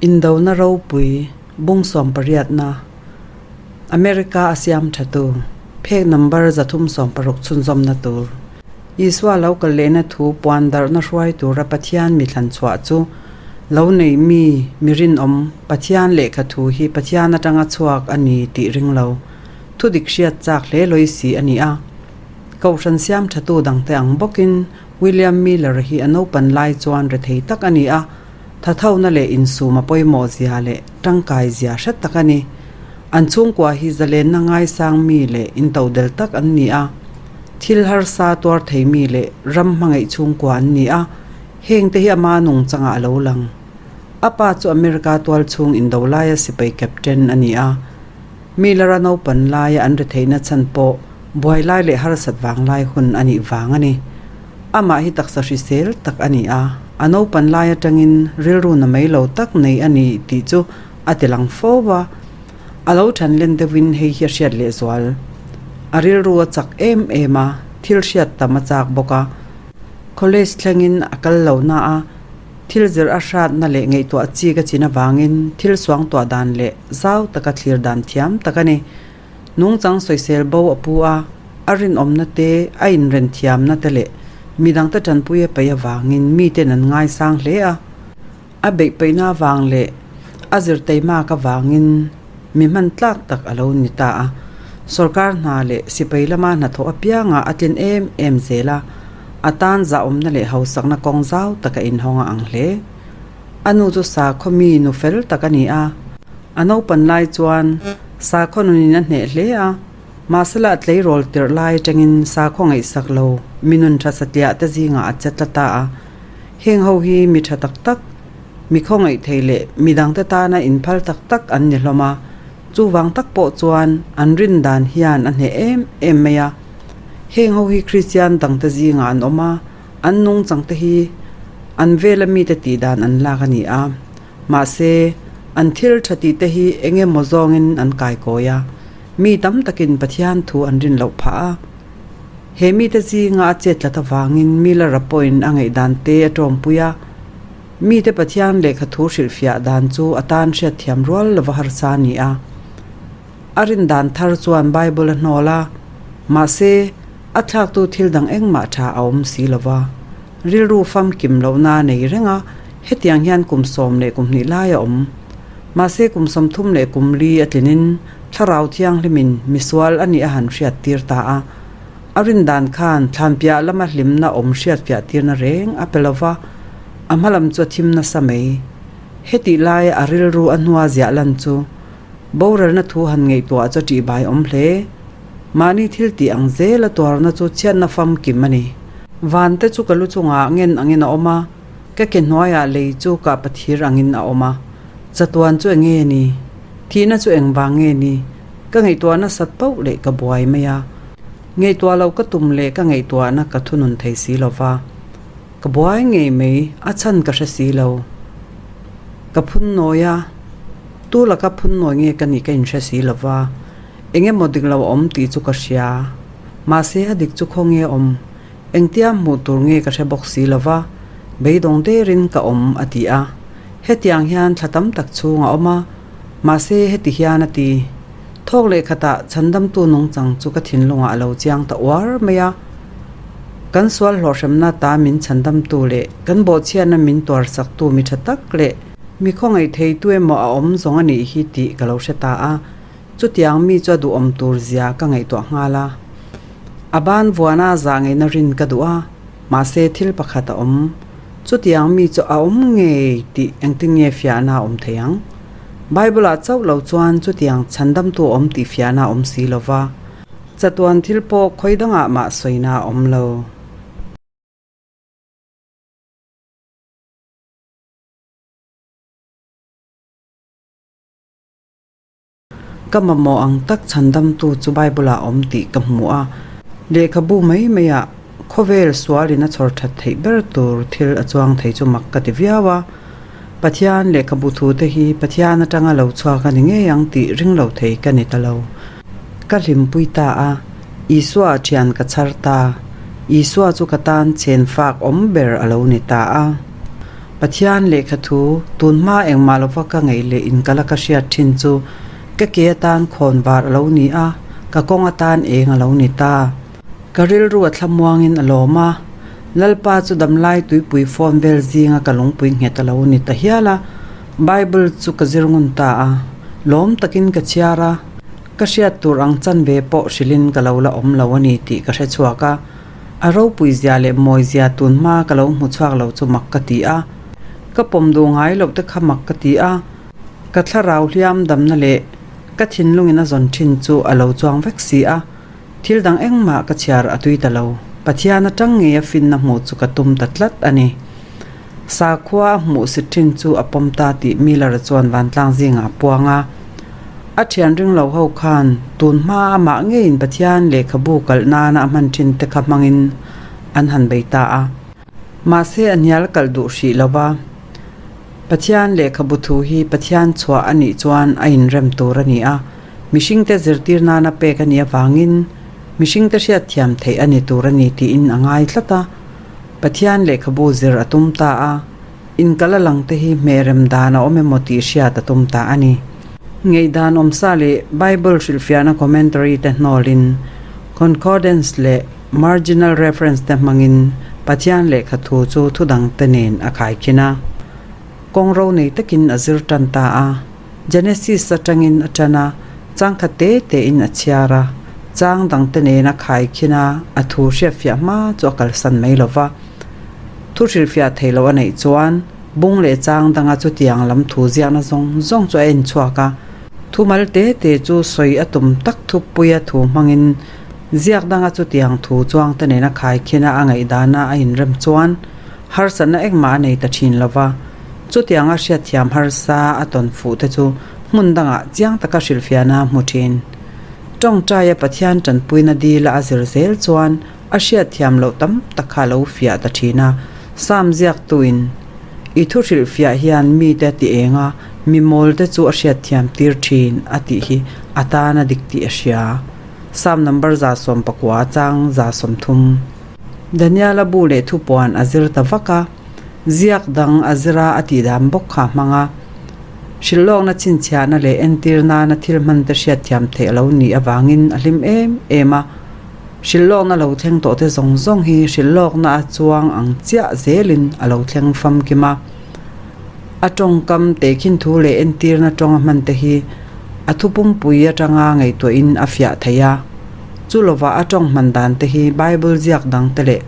Indona ropui bung sawmpariatna America a siam thatu phek number 360 chhunzawmna tur Isua lo kal lehna thu puan darhna hruai tura Pathian mi thlan chhuah chu lo nei mi mi rinawm Pathian lehkha thu hi Pathian atanga chhuak a ni tih ring lo thu dik hriat chak hle lawi si a ni a. Kohhran siam thatu dangte ang bawkin William Miller hi a naupan lai chuan rethei tak a ni a. Thathona leh insum a pawimawh zia leh tangkai zia hret tak a ni. An chhungkua hi zalenna ngaisang mi leh intodel tak an ni a. Thil harsa tuar thei mi leh ram hmangaih chhungkua an ni a, heng te hi ama nungchangah a lo lang. A pa chu America tualchhung indo laia sipai captain a ni a. Miller-a naupan laia an retheihna chhan pawh buai lai leh harsat vang lai hun a nih vang a ni. Amah hi taksa hrisel tak a ni a, a naupan lai atangin rilru na mai lo tak nei a ni tih chu a ti lang fo va. A lo than len deuhin hei hi a hriat lehzual. A rilru a chak em em a, thil hriat tam a chak bawk a. College thlengin a kal lo na a, thil zir a hratna leh ngaihtuah chik a chin avangin thil suangtuah dan leh zau taka thlir dan thiam tak a ni. Nungchang sawisel bo a pu a, a rinawmna te, a inren thiamna te leh midangte tanpui a peih avangin miten an ngaisang hle a. A beihpeihna avang leh a zirteimak avangin mi hman tlak tak a lo ni ta a. Sorkar hna leh sipai lama hnathawh apiangah a tlin em em zel a, a tan zahawmna leh hausakna kawng zau tak a inhawng a ang hle. A nu chu sakhaw mi nu fel tak a ni a. A naupan lai chuan sakhaw nunin a hneh hle a, mahsela a tleirawl tirh lai atangin sakhaw ngaihsak lo mi nun tha satliah te zingah a che tla ta a. Heng ho hi mi tha tak tak, mi khawngaih thei leh mi dangte tana inphal tak tak an ni hlawm a, chuvang tak pawh chuan an rin dan hian a hneh em em mai a. Heng ho hi Kristian dangte zingah an awm a, an nungchangte hi an vela mite tih dan an lak a ni a. Mahse, an thil tha tih te hi eng emaw zawngin an kaikawi a, mi tam takin Pathian thu an rin loh phah a. He mite zinga a chet tlat avangin Miller-a pawhin a ngaihdan te a tawmpui a, mite Pathian lehkha thu hrilhfiah dan chu a tan hriatthiam rual lova harsa a ni a. A rin dan thar chuan Bible a hnawl a, mahse, a thlaktu thil dang engmah tha a awm si lova. Rilru famkim lohna a nei reng a, hetiang hian kum 12 lai a awm. Mahse kum 34 a tlinin Thlarau Thianghlimin misual a nih a han hriattir ta a. A rindan khan thlanpiah lama hlimna awm hriatfiahtirna reng a pe lova, a hmalam chu a thim nasa mai. Hetih laia a rilru a hnua ziah lan chu boralna thu han ngaihtuah chu a ṭihbai awm hle. Mahni thil tih ang zela tuarna chu chhiatna famkim a ni. Van te chu ka lu chungah ngen angin a awm a, ka ke hnuaiah lei chu kah pathir angin a awm a. Chatuan chu eng nge ni? Thihna chu eng vang nge ni? Ka ngaihtuah nasat pauh leh ka buai mai a. Ngaihtuah loh ka tum leh ka ngaihtuahna ka thunun thei si lo va. Ka buai ngei mai, a chhan ka hre si lo. Ka phun nawi a, tu laka phun nawi nge ka nih ka inhre si lo va. Eng emaw dik lo a awm tih chu ka hria. Mahse a dik chu khaw nge awm? Engtia hmuh tur nge ka hre bawk si lo va, beidawng derin ka awm a ti a. Hetiang hian thla tam tak chhung a awm a, mahse heti hian a ti. Thawk leh khatah chhandamtu nungchang chu ka thinlungah a lo chiang ta uar mai a. Kan sual hlawhhremna ta min chhandamtu leh kan bawhchhiatna min tuarsaktu mi tha tak leh mi khawngaih theitu emaw a awm zawng a nih hi tih ka lo hre ta a. Chutiang mi chu a duhawm tur zia ka ngaihtuah nghal a. A ban vuana zah ngeina rin ka duh a, mahse thil pakhat a awm. Chutiang mi chu a awm ngei tih engtin nge fiahna a awm thei ang? Bible-ah chauh lo chuan chutiang chhandamtu a awm tih fiahna a awm si lo va. Chatuan thil pawh khawi dangah mah sawina a awm lo. Ka mamawh ang tak chhandamtu chu Bible-ah a awm tih ka hmu a. Lehkhabu mai maiah khawvel sualin a chhawr that theih ber tur thil a chuang thei chu mak ka ti viau a. Pathian lehkhabu thute hi Pathian atanga lo chhuak a ni ngei ang tih ring lo thei ka ni ta lo. Ka hlimpui ta a, Isua a thian ka chhar ta. Isua chu ka tan chhen fak awm ber a lo ni ta a. Pathian lehkha thu tun hma engmah lova ka ngaih leh inkala ka hriat thin chu ka ke atan khawn var a lo ni a, ka kawng atan eng a lo ni ta. Ka rilru a thlamuangin a lawm a, Lalpa chu damlai tuipui fawn vel zinga ka lungpui nghet a lo ni ta hial a, Bible chu ka zir ngun ta a, lawm takin ka chhiar a, ka hriat tur ang chanve pawh hrilhin ka lo la awm lo a ni tih ka hre chhuak a, a ropui zia leh mawi zia tun hma ka lo hmu chhuak lo chu mak ka ti a, ka pawm duh ngai loh te kha mak ka ti a, ka thlarau hliam damna leh ka thinlungin a zawn thin chu a lo chuang vek si a. Thil dang engmah ka chhiar a tui ta lo. Pathian atang ngei a finna hmuh chu ka tum ta tlat a ni. Sakhua a hmuh si thin chu a pawm ta tih Miller-a chuan vantlang zingah a puang a. A thian ring lo ho khan tun hma amah ngeiin Pathian lehkhabu kalh nana a hman thin te kha hmangin an han bei ta a. Mahse a hnial kalh duh hrih lo va. Pathian lehkhabu thu hi Pathian chhuah a nih chuan a inrem tur a ni a. Mihringte zirtir nana pek a nih avangin mihringte hriatthiam theih a ni tur a ni tiin a ngai tlat a. Pathian lehkhabu zir a tum ta a, inkal a langte hi hmehrem dan a awm emaw tih hriat a tum ta a ni. Ngaihdan awmsa leh Bible hrilhfiahna commentary te hnawlin concordance leh marginal reference te hmangin Pathian lehkha thu chu thudangte nen a khaikhin a. Kawng ro nei takin a zir tan ta a. Genesis atangin a tan a, changkhat te tein a chhiar a, chang dangte nena khaikhin a, a thu hriatfiah hma chu a kalsan mai lo va. Thu hrilhfiah thei loh a neih chuan bung leh chang danga chutiang lam thu ziakna zawng zawng chu a en chhuak a. Thumal te te chu sawi a tum tak thuppuia thu hmangin ziak danga chutiang thu chuangte nena khaikhin a a ngaihdana a inrem chuan harsatna engmah a nei ta thin lo va. Chutianga hriatthiam harsa a tawn fuh te chu hmun dangah chiang taka hrilhfiahna a hmu thin. Tawngtaia Pathian tanpuina dila a zir zel chuan a hriatthiam loh tam tak kha a lo fiah ta thin a. Sam ziaktuin, I thu hrilhfiah hian mite a ti eng a, mi mawlte chu a hriatthiam tir thin a tih hi a tan a dik tih a hria. Sam number 119 chang 130. Daniela bu leh thupuan a zir ta vak a. Ziak dang a zira a tih dan bawk kha a hmang a. Hrilhlawkna chhinchhiahna leh entir nana thil hman te hriatthiam theih a lo nih avangin a hlim em em a. Hrilhlawkna lo thleng tawh te zawng zawng hi hrilhlawkna a chuang ang chiah zelin a lo thleng famkim a. A tawngkam tehkhin thu leh entirna tawnga hman te hi a thu pumpui atanga ngaihtuahin a fiah thei a. Chu lovah a tawng hman dan te hi Bible ziak dang te leh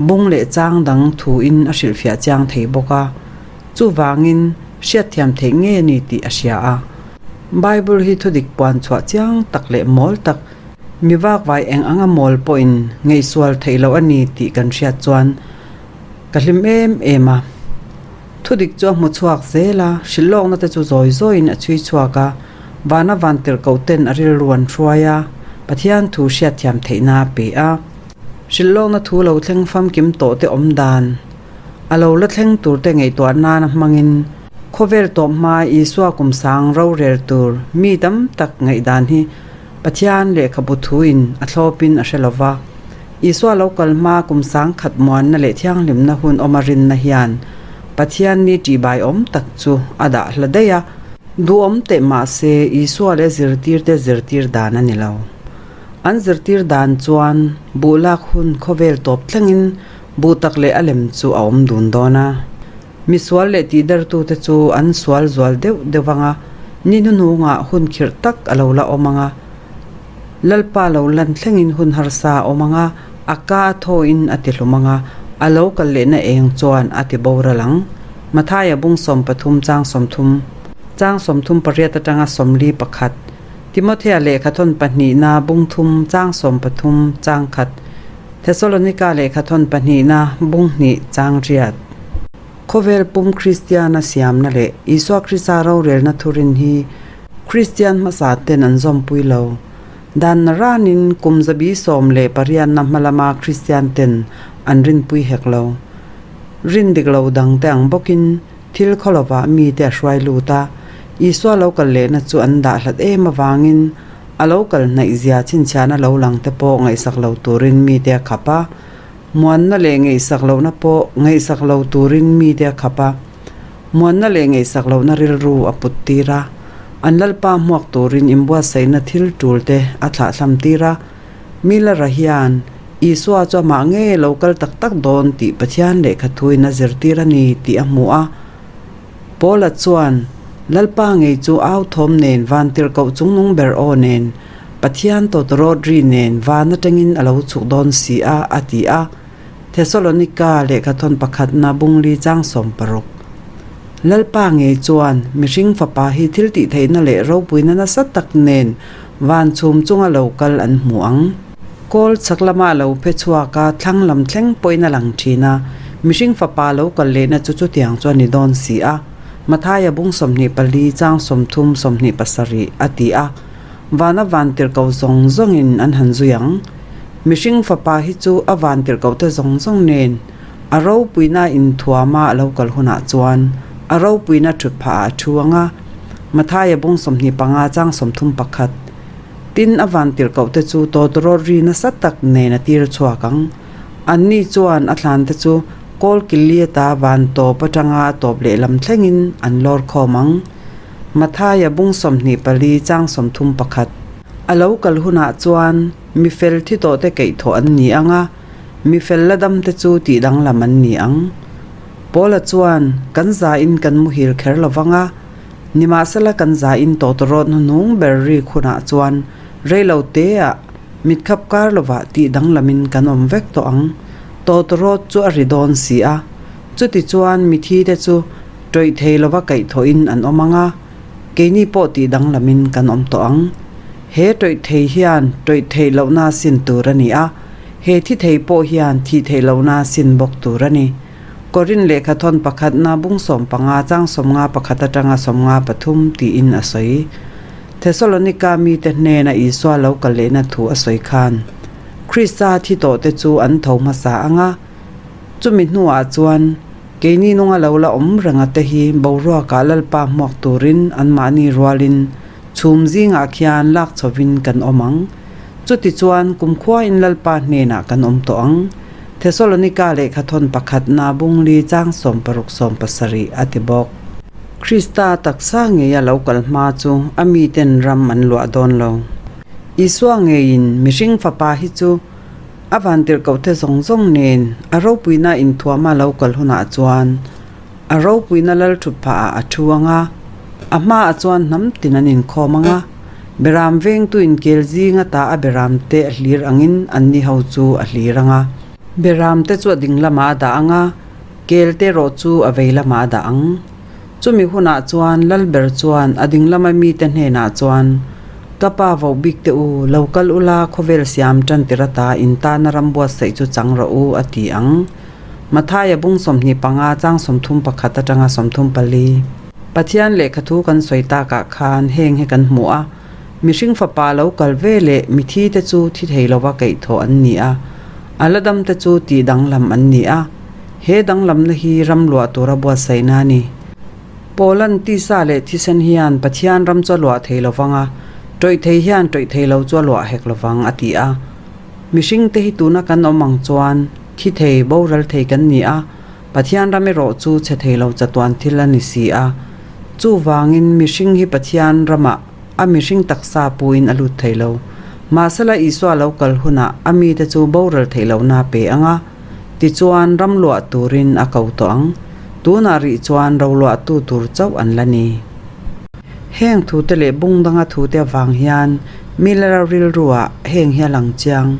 Bung leh chang dang thuin a hrilhfiah chiang thei bawk a, chuvangin hriatthiam theih ngei a ni tih a hria a. Bible hi thudik puan chhuah chiang tak leh mawl tak, mi vakvai eng anga mawl pawhin ngaihsual theih loh a ni tih kan hriat chuan ka hlim em em a. Thudik chu a hmu chhuak zel a, hrilhlawkna te chu zawi zawiin a chhui chhuak a, vana vantirhkoh ten a rilru an hruai a, Pathian thu hriatthiam theihna a pe a. Hrilhlawkna thu lo thleng famkim tawh te awm dan, a lo la thleng tur te ngaihtuah nana hmangin khawvel tawp hma Isua kum sang rorel tur mi tam tak ngaihdan hi Pathian lehkhabu thuin a thlawpin a hre lo va. Isua lo kal hma kum sang khat muanna leh thianghlimna hun awma rinna hian Pathian ni ṭihbai awm tak chu a dah hla daih a. Duhawm teh mahse Isua leh zirtirte zirtir dan a ni lo. An zirtir dan chuan buh lak hun khawvel tawp thlengin buh tak leh a lem chu a awm dun dawn a. Misual leh tihdertute chu an sual zual deuh deuh ang a, ni hnuhnungah hun khirh tak a lo la awm ang a. Lalpa lo lan thlengin hun harsa a awm ang a, a ka a thawin a ti hlum ang a, a lo kal lehna eng chuan a ti boral ang. Mathaia bung 13 chang 30 chang 38 atanga 41. Timothea lehkhathawn pahnihna bung thum chang 13 chang khat, Thesalonika lehkhathawn pahnihna bung hnih chang riat. Khawvel pum Kristiana siamna leh Isua Krista rorelna thurin hi Kristian hmasa ten an zawmpui lo. Danna ranin kum 118na hma lama Kristian ten an rinpui hek lo. Rin dik lo dangte ang bawkin Thil khaw lovah mite a hruai lut a, Isua lo kal lehna chu an dah hlat em avangin a lo kal hnaih zia chhinchhiahna lo lang te pawh ngaihsak lo turin mite a khap a. Muanna leh ngaihsak lohna pawh ngaihsak lo turin mite a khap a. Muanna leh ngaihsak lohna rilru a put tir a. An Lalpa hmuak turin inbuatsaihna thil tul te a thlahthlam tir a. Miller-a hian Isua chu amah ngei lo kal tak tak dawn tih Pathian lehkha thuin a zirtir a ni tih a hmu a. Paula chuan, Lalpa ngei chu au thawm nen van tirhkoh chungnung ber aw nen, Pathian tawtawrawt ri nen van atangin a lo chhuk dawn si a, a ti a. Thesalonika lehkhathawn pakhatna bungli chang 60. Lalpa ngei chuan mihring fapa hi thil tihtheihna leh ropuina nasa tak nen van chhum chunga lo kal an hmu ang. Kawl chhak lama lo phe chhuak a, thlang lam thleng pawhin a lang thin a, mihring fapa lo kal lehna chu chutiang chu a ni dawn si a, Mathaia bung 24 chang 30 27 a ti a, vana vantirhkoh zawng zawngin an han zui ang. Mihring fapa hi chu a vantirhkohte zawng zawng nen a ropuina inthuama a lo kal hunah chuan a ropuina thut phahah a thu ang a, Mathaia bung 25 chang 31. Tin, a vantirhkohte chu tawtawrawt ri nasa tak nen a tir chhuak ang. Anni chuan a thlante chu kawl kil li ata van tawp atanga a tawp lehlam thlengin an lawr khawm ang. Mathaia bung 24 chang 31. A lo kal hunah chuan mi fel thi tawhte keihthawh an ni ang a, mi fel la damte chu tih danglam an ni ang. Paula chuan, Kan zain kan muhil kher lo vang a, Nimahsela kan zain tawtawrawt hnuhnung ber rik hunah chuan reilo teah mitkhap kar lovah tih danglamin kan awm vek tawh ang. Tawtawrawt chu a ri dawn si a, chuti chuan mithi te chu tawih thei lova kaihthawhin an awm ang a, keini pawh tih danglamin kan awm tawh ang. He tawih thei hian tawih theih lohna sin tur a ni a, he thi thei pawh hian thih theih lohna sin bawk tur a ni. Korin lehkhathawn pakhatna bung 15 chang 51 atanga 53 tiin a sawi. Thesalonika mite hnena Isua lo kal lehna thu a sawi khan, Krista thi tawhte chu an tho hmasa ang a, chumi hnuah chuan keini nunga lo la awm renga te hi boruakah Lalpa hmuak turin anmahni rualin chhum zingah khian lak chhovin kan awm ang. Chutichuan kumkhuain Lalpa hnenah kan awm tawh ang. Thesalonika lehkhathawn pakhatna bungli chang 60 70 a ti bawk. Krista taksa ngeia lo kal hma chu a miten ram an luah dawn lo. Isua ngeiin mihring fapa hi chu a vantirhkohte zawng zawng nen a ropuina inthuama lo kal hunah chuan a ropuina lalthup phahah a thu ang a, a hmaah chuan hnam tin an inkhawm ang a, beram vengtu inkel zing ata a beram te a hlir angin anni ho chu a hlir ang a. Beram te chu a ding lamah a dah ang a, kel te erawh chu a vei lamah a dah ang. Chumi hunah chuan Lalber chuan a ding lama mite hnenah chuan, Ka pa voh bik te u, lo kal ula khawvel siam tan tir ata in tana ram buatsaih chu chang rawh u, a ti ang. Mathaia bung 25 chang 31 atanga 34. Pathian lehkha thu kan sawi takah khan heng hi kan hmu a, mihring fapa lo kal ve leh mithi te chu thi thei lova kaihthawh an ni a, a la dam te chu tih danglam an ni a, he danglamna hi ram luah tura buatsaihna a ni. Pawlan tisa leh thisen hian Pathian ram chu a luah thei lovang a, tawih thei hian tawih thei lo chu a luah hek lovang a ti a. Mihring te hi tuna kan awm ang chuan thi thei, boral thei kan ni a, Pathian ram erawh chu chhe thei lo chatuan thil a ni si a. Chuvangin mihring hi Pathian ramah a mihring taksa puin a lut thei lo. Mahsela Isua lo kal hunah a mite chu boral theih lohna a pe ang a, tichuan ram luah turin a ko tawh ang. Tunah rih chuan roluahtu tur chauh an la ni. Heng thute leh bung danga thute avang hian Miller-a rilruah heng hi a lang chiang.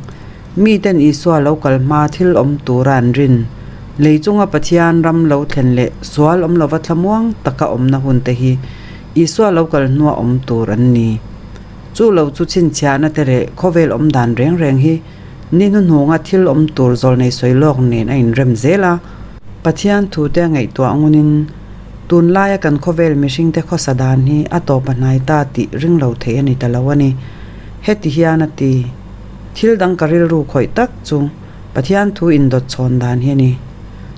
Miten Isua lo kal hma thil awm tura an rin, lei chunga Pathian ram lo thlen leh sual awm lova thlamuang taka awmna hunte hi Isua lo kal hnua awm tur an ni. Chu lo chu chhinchhiahna te leh khawvel awm dan reng reng hi ni hnuhnunga thil awm tur zawlnei sawi lawk nen a inrem zel a. Pathian thute a ngaihtuah ngunin Tunlaia kan khawvel mihringte khawsa dan hi a tawp a hnai ta tih ring lo thei a ni ta lo a ni. Heti hian a ti, Thil dang ka rilru khawih tak chu Pathian thu indawt chhawn dan hi a ni.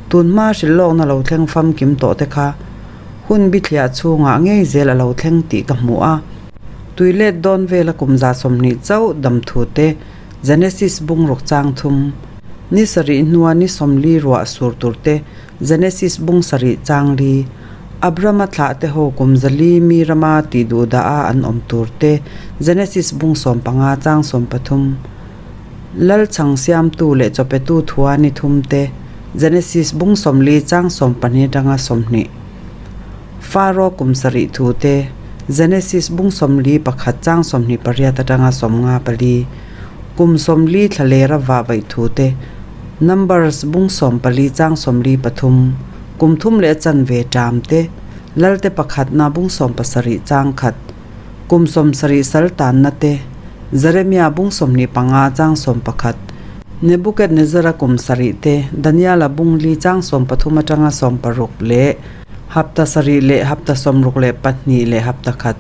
Tunhma hrilhlawkna lo thleng famkim tawh te kha hun bithliah chhungah ngei zel a lo thleng tih ka hmu a. Tui let dawn vela kum 120 chauh dam thu te Genesis bungruk chang thum. Ni sarih hnua ni 40 ruah sur tur te, Genesis bung sarih chang li, Abrama thlah te ho kum 400 mi rama tih duh dah a an awm tur te, Genesis bung 15 chang 13, Lal chhang siamtu leh chawpetu thua ni thum te, Genesis bung 40 chang 12 atanga 20. Faro kum sarih thu te, Genesis bung 41 chang 28 atanga 54, kum 40 thla lera vah vaih thu te, Numbers bung 14 chang 43, kum thum leh chanve ṭam te, Lalte pakhatna bung 17 chang khat, kum 70 sal tanna te, Jeremia bung 25 chang 11, Nebukadnezzara kum sarih te, Daniela bung li chang 13 atanga 16 leh hapta sarih leh hapta 62 leh hapta khat,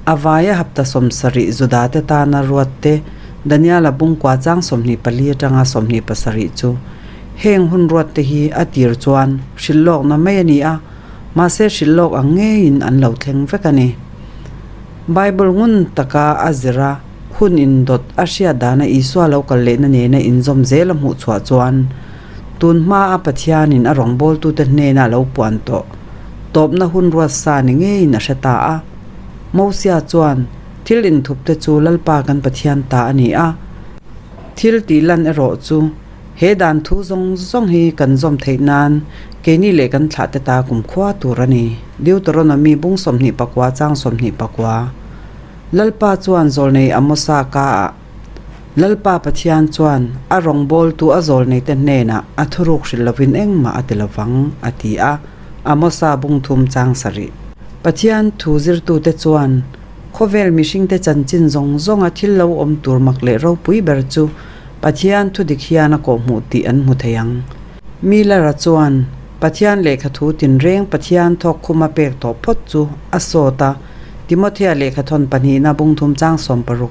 a vaia hapta 70 Juda te tana ruat te, Daniela bung kua chang 24 atanga 27 chu heng hun ruat te hi a tir chuan hrilhlawkna mai a ni a, mahse hrilhlawk ang ngeiin an lo thleng vek a ni. Bible ngun taka a zir a, hun indawt a hriat dana Isua lo kal lehna nena inzawm zel a hmuh chhuah chuan, tun hmaa Pathianin a rawngbawltute hnena a lo puan tawh tawpna hun ruat sa ni ngeiin a hre ta a. Mosia chuan, Thil inthupte chu Lalpa kan Pathian ta a ni a, thil tih lan erawh chu He dan thu zawng zawng hi kan zawm theih nan keini leh kan thlahte ta kumkhua tur a ni. Deuteronomy bung 29 chang 24. Lalpa chuan zawlnei Amosa ka ah Lalpa Pathian chuan a rawngbawltu a zawlneite hnenah a thuruk hrilh lovin engmah a ti lovang, a ti a, Amosa bung thum chang sarih. Pathian thu zirtute chuan khawvel mihringte chanchin zawng zawnga thil lo awm tur mak leh ropui ber chu Pathian thu dik hian a kawhhmuh tih an hmu thei ang. Miller-a chuan Pathian lehkha thu tinreng Pathian thawk khuma pek tawh phawt chu a sawt a, Timothea lehkha thawn pahnihna bungthum chang 16.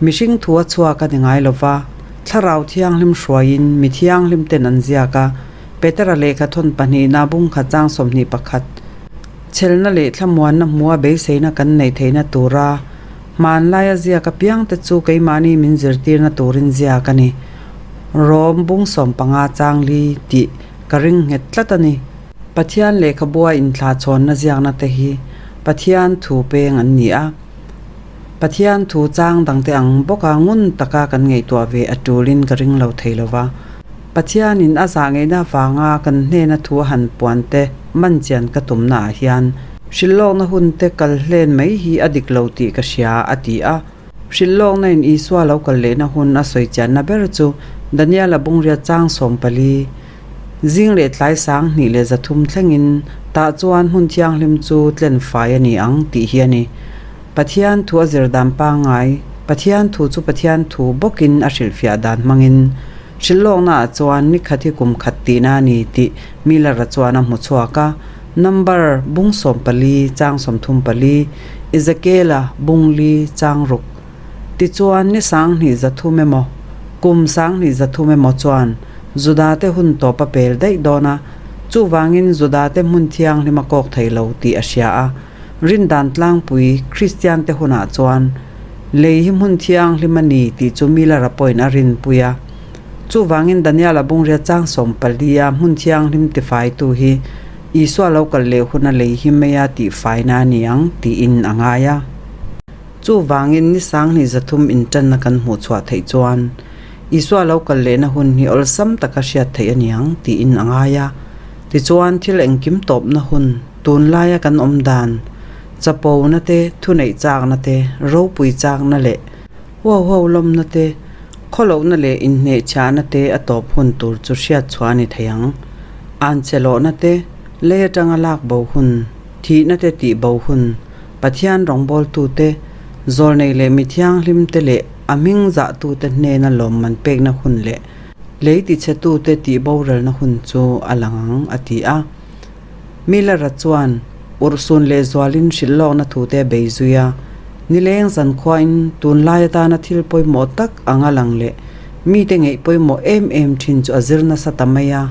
Mihring thu a chhuak a ni ngai lo va, Thlarau Thianghlim hruaiin mi thianghlim ten an ziak a, Petera lehkha thawn pahnihna bungkhat chang 21. Chhelna leh thlamuanna hmua beiseina kan neih theihna tura Hmanlaia ziak apiangte chu keimahni min zirtirna turin ziak a ni. Rom bung 15 chang li tih ka ring nghet tlat a ni. Pathian lehkhabua inthlahchhawnna ziakna te hi Pathian thu peng an ni a. Pathian thu chang dangte ang bawka ngun taka kan ngaihtuah ve a tulin ka ring lo thei lo va. Pathianin a zah ngeihna avanga kan hnena thu a han puan te man chian ka tumnaah hian Hrilhlawkna hun te kal hlen mai hi a dik lo tih ka hria, a ti a. Hrilhlawkna in Isua lo kal lehna hun a sawi chianna ber chu Daniela bungriat chang 14, zing leh tlai 2300 thlengin tah chuan hmun thianghlim chu tlen fai a ni ang tih hi a ni. Pathian thu a zir dan pangngai, Pathian thu chu Pathian thu bawkin a hrilhfiah dan hmangin hrilhlawkna ah chuan ni khat hi kum khat tihna a ni tih Miller-a chuan a hmu chhuak a. Number, bung 14, chang 34, Ezekiela, bung li, chang ruk. Tichuan, ni 2300 emaw, kum 2300 emaw chuan Judate hun tawp a pel daih dawn a, chuvangin Judate hmun thianghlim a kawk thei lo tih a hria a. Rindan tlangpui Kristiante hunah chuan lei hi hmun thianghlim a ni tih chu Miller-a pawhin a rinpui a. Chuvangin Daniel-a bungria chang 14 a hmun thianghlim tifaitu hi Isua lo kal leh huna lei hi mai a tihfaina a ni ang tiin a ngai a. Chuvangin ni 2300 inṭanna kan hmuh chhuah theih chuan Isua lo kal lehna hun hi awlsam taka hriat theih a ni ang tiin a ngai a. Tichuan thil engkim tawpna hun tunlaia kan awm dan, chapona te, thuneih chakna te, ropui chakna leh huau huau lawmna te, Khawlohna leh inhnehchhiahna te a tawp hun tur chu hriat chhuah a ni thei ang. Anchhelawhna te, lei atanga lak bo hun, thihna te tih bo hun, Pathian rawngbawltu te, zawlnei leh mi thianghlim te leh a hming zahtute hnena lawmman pekna hun leh lei tichhetute tih boralna hun chu a lang ang, a ti a. Miller-a chuan urhsun leh zualin hrilhlawkna thute a bei zui a, nileng zankhuain tunlai atana thil pawimawh tak anga lang leh mite ngeih pawimawh em em thin chu a zir nasa ta mai a.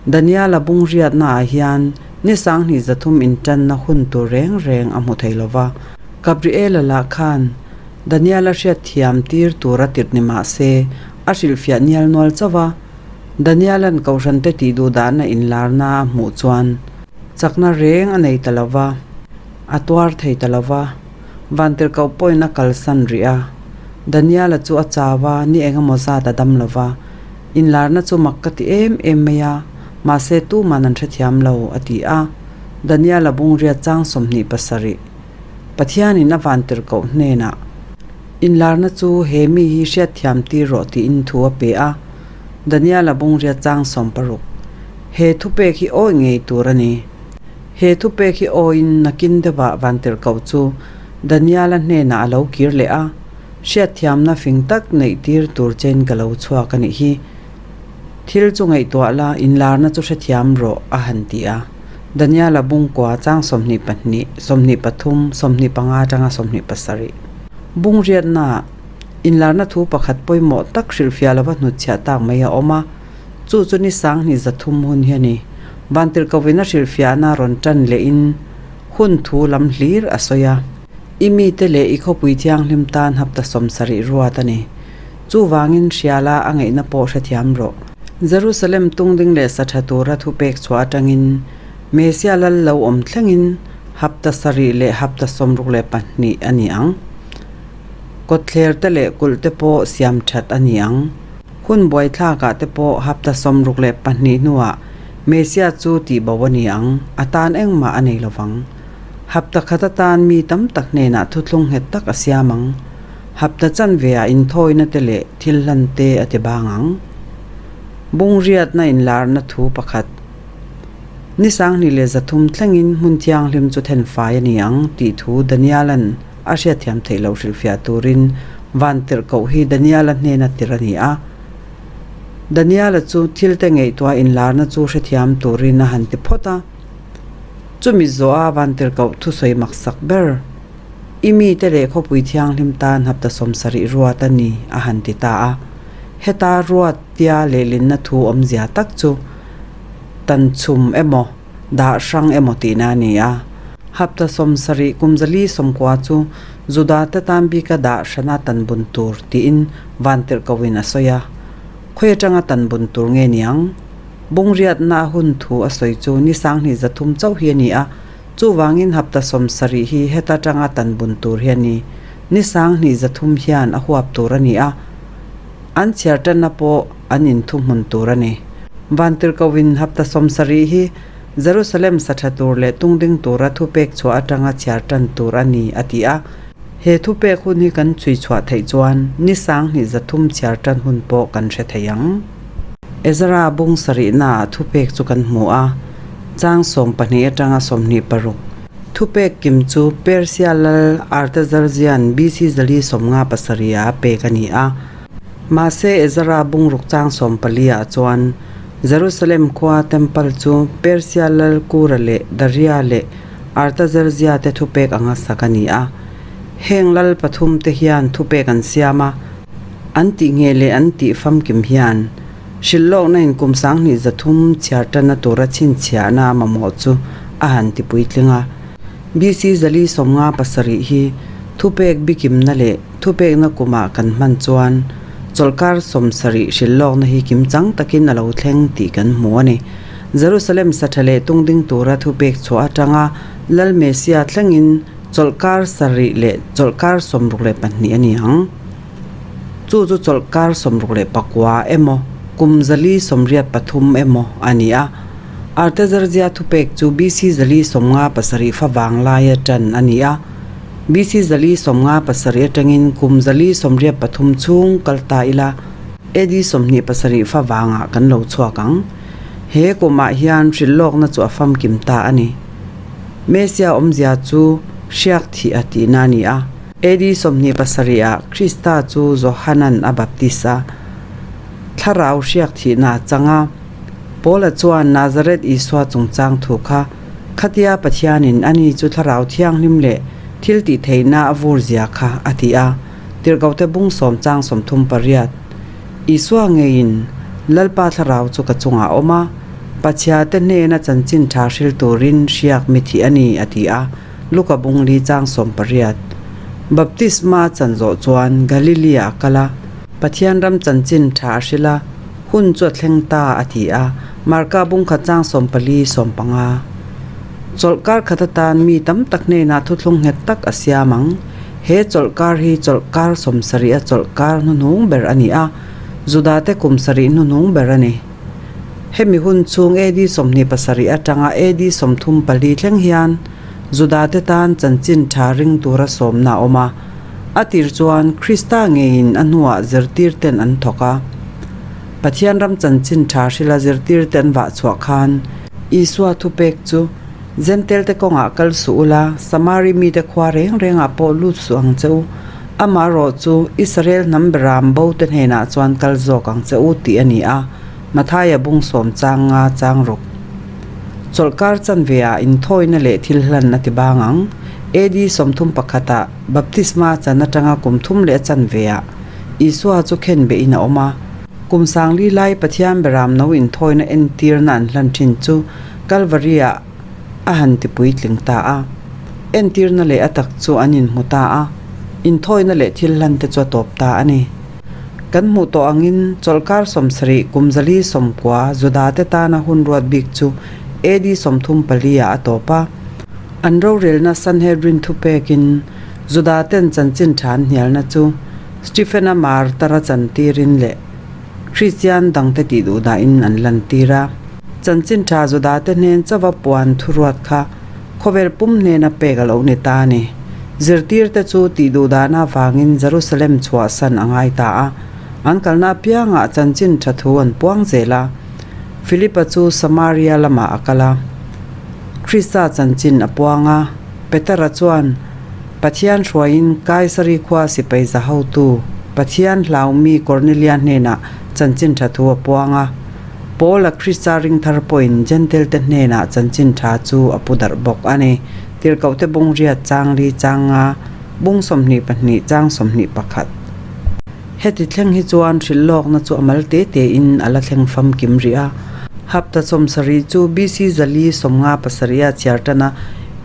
Daniel-a bungriatnaah hian ni 2300 intanna hun tur reng reng a hmu thei lo va. Gabriel-a lah khan Daniel-a hriatthiam tir tur a tirh ni mah se, a hrilhfiah nial nual chauh a. Daniela'n Kohhrante tihduhdahna inlarna a hmuh chuan chakna reng a nei ta lo va, a tuar thei ta lo va. Vantirhkoh pawhin a kalsan rih a. Daniela chu a chau a, ni eng emaw zat a dam lo va. Inlarna chu mak ka ti em em mai a, mahse tuman an hrethiam lo, a ti a. Daniela bungriat chang 27. Pathianin a vantirhkoh hnenah, Inlarna chu he mi hi hriatthiam tir rawh tiin thu a pe a. Daniela bungriat chang 60. He thupek hi awi ngei tur a ni. He thupek hi awiin nakin deuhah vantirhkoh chu Daniela hnenah a lo kir leh a, Hriatthiamna fing tak neih tir tur chein ka lo chhuak a nih hi. Thil chu ngaihtuah la, inlarna chu hrethiam rawh, a han ti a. Daniela bungkua chang 22, 23, 25 atanga 27. Bung riatnaah inlarna thu pakhat pawimawh tak hrilhfiah lova hnutchhiah tak mai a awm a. Chu chu ni 2300 hun hi a ni. Vantirhkohvin a hrilhfiahna rawn tan lehin hun thu lam hlir a sawi a. I mite leh i khawpui thianghlim tan hapta 70 ruat a ni. Chuvangin hriala a ngaihna pawh hrethiam rawh. Jerusalem tungding leh sa tha tura thupek chhuah atangin Mesia lal lo awm thlengin hapta sarih leh hapta 62 a ni ang. Kawtthler te leh kulh te pawh siam that a ni ang. Hun buaithlakah te pawh hapta 62 hnuah Mesia chu tihbo a ni ang, a tan engmah a nei lovang. Hapta khat atan mi tam tak hnenah thuthlung nghet tak a siam ang. Hapta chanveah inthawina te leh thil hlan te a ti bang ang. Bung riatna inlarna thu pakhat. Ni 2300 thlengin hmun thianghlim chu thenfai a ni ang tih thu Daniela'n a hriatthiam theih loh hrilhfiah turin van tirhkoh hi Daniela hnena tir a ni a. Daniela chu thilte ngaihtuah inlarna chu hrethiam turin a han ti phawt a. Chumi zawha van tirhkoh thusawi maksak ber, I mite leh khawpui thianghlim tan hapta 70 ruat a ni, a han ti ta a. Heta ruat tia lehlinna thu awmzia tak chu tan chhum emaw, dah hrang emaw tihna a ni a. Hapta 70 kum 490 chu Judate tan bika dah hrana tan bun tur tiin vantirhkohin a sawi a. Khawi atanga tan bun tur nge niang? Bung riatna a hun thu a sawi chu ni 2300 chauh hi a ni a, chuvangin hapta 70 hi heta tanga tan bun tur hi a ni. Ni 2300 hian a huap tur a ni a, an chhiar tanna pawh an inthuhmun tur a ni. Vantirhkohin hapta 70 hi Jerusalem sa tha tur leh tungding tura thupek chhuah atanga chhiar tan tur a ni, a ti a. He thupek hun hi kan chhui chhuah theih chuan ni 2300 chhiar tan hun pawh kan hre thei ang. Ezra bung sarihnaah thupek chu kan hmu a, chang 12 atanga 26. Thupek kim chu Persia lal Artaxerxes BC 457 ah a pek a ni a. Mahse Ezra bung ruk chang 14 ah chuan Jerusalem khua Temple chu Persia lal Kura leh Daria leh Artaxerxes te thupek anga sak a ni a. Heng lal pathum te hian thupek an siam a, an tih nge leh an tih famkim hian hrilhlawkna in kum 2300 chhiar tanna tura chhinchhiahna a mamawh chu a han ti puitling a. BC 457 hi thupek bikimna leh Thupekna kumah kan hman chuan chawlhkar 70 hrilhlawkna hi kimchang takin a lo thleng tih kan hmu a ni. Jerusalem sa tha leh tungding tura thupek chhuah atanga Lal Mesia thlengin chawlhkar sarih leh chawlhkar 62 a ni ang. Chu chu chawlhkar 69 emaw kum 483 emaw a ni a. Artaxerxes thupek chu BC 457 favang laia tan a ni a. BC 457 atangin kum 483 chhung kal ta ila, AD 27 fa vangah kan lo chhuak ang. He kumah hian hrilhlawkna chu a famkim ta a ni. Mesia awmzia chu hriak thih a tihna a ni a. AD 27 ah Krista chu Johanan a baptis a, thlarau hriak thihna a chang a. Paula chuan Nazareth Isua chungchang thu kha Khatia Pathianin ani chu Thlarau Thianghlim leh thil tih theihna a vur zia kha a ti a, Tirhkohte bung sawm chang 38. Isua ngeiin, Lalpa Thlarau chu ka chungah a awm a, Pathiate hnena chanchin tha hril turin hriak mi thih a ni, a ti a, Luka bung li chang 18. Baptisma chan zawh chuan Galilee-ah a kal a, Pathian ram chanchin tha a hril a. Hun chu a thleng ta, a ti a. Marka bungkhat chang 14, 15. Chawlhkar khat atan mi tam tak hnenah thuthlung nghet tak a siam ang. He chawlhkar hi chawlhkar 70 a chawlhkar hnuhnung ber a ni a, Judate kum sarih hnuhnung ber a ni. Hemi hun chhung AD 27 atanga AD 34 thleng hian Judate tan chanchin tha ring tura sawmna a awm a. A tir chuan Krista ngeiin a hnuah zirtirten an thawk a. Pathian ram chanchin tha hrila zirtirte an vah chhuah khan Isua thupek chu, Jentail-te kawngah kal suh ula, Samari mite khua reng rengah pawh lut suh ang che u. Amaherawh chu Israel hnam beram bote hnenah chuan kal zawk ang che u tih a ni a, Mathaia bung sawm chang nga chang ruk. Chawlhkar chanve ah inthawina leh thil hlan a ti bang ang. AD 31 ah Baptisma chan atanga kum thum leh a chanve ah Isua chu khenbeh in a awm a. Kum sangli lai Pathian beram no inthawina entirna an hlan thin chu Kalvari ah a han ti puitling ta a. Entirna leh a tak chu an inhmu ta a, inthawina leh thil hlan te chu a tawp ta a ni. Kan hmuh tawh angin chawlhkar 70 kum 490 Judate tana hun ruat bik chu AD 34 ah a tawp a. An rorelna Sanhedrin thupekin Judaten chanchin tha an hnialna chu Stephen-a martar-a chantirin leh Kristian dangte tih duhdahin an lantir a. Chanchin tha Judate hnen chauha puan thuruat kha Khawvel pum hnena pek a lo ni ta a ni. Zirtirte chu tih duhdahna avangin Jerusalem chhuahsan a ngai ta a. An kalna apiangah chanchin tha thu an puang zel a. Philipa chu Samaria lamah a kal a. Krista chanchin a puang a. Petera chuan Pathian hruaiin Kaisari khua sipai za hotu Pathian hlaumi Kornelia hnenah chanchin tha thu a puang a. Paul-a Krista ringthar pawhin Jentail-te hnenah chanchin tha chu a pu darh bawk a ni. Tirhkohte bung riat chang li chang nga, bung 22 chang 21. Heti thleng hi chuan hrilh lawkna chu a mal te tein a la thleng famkim rih a. Hapta 70 chu BC 457 a chhiar tan a,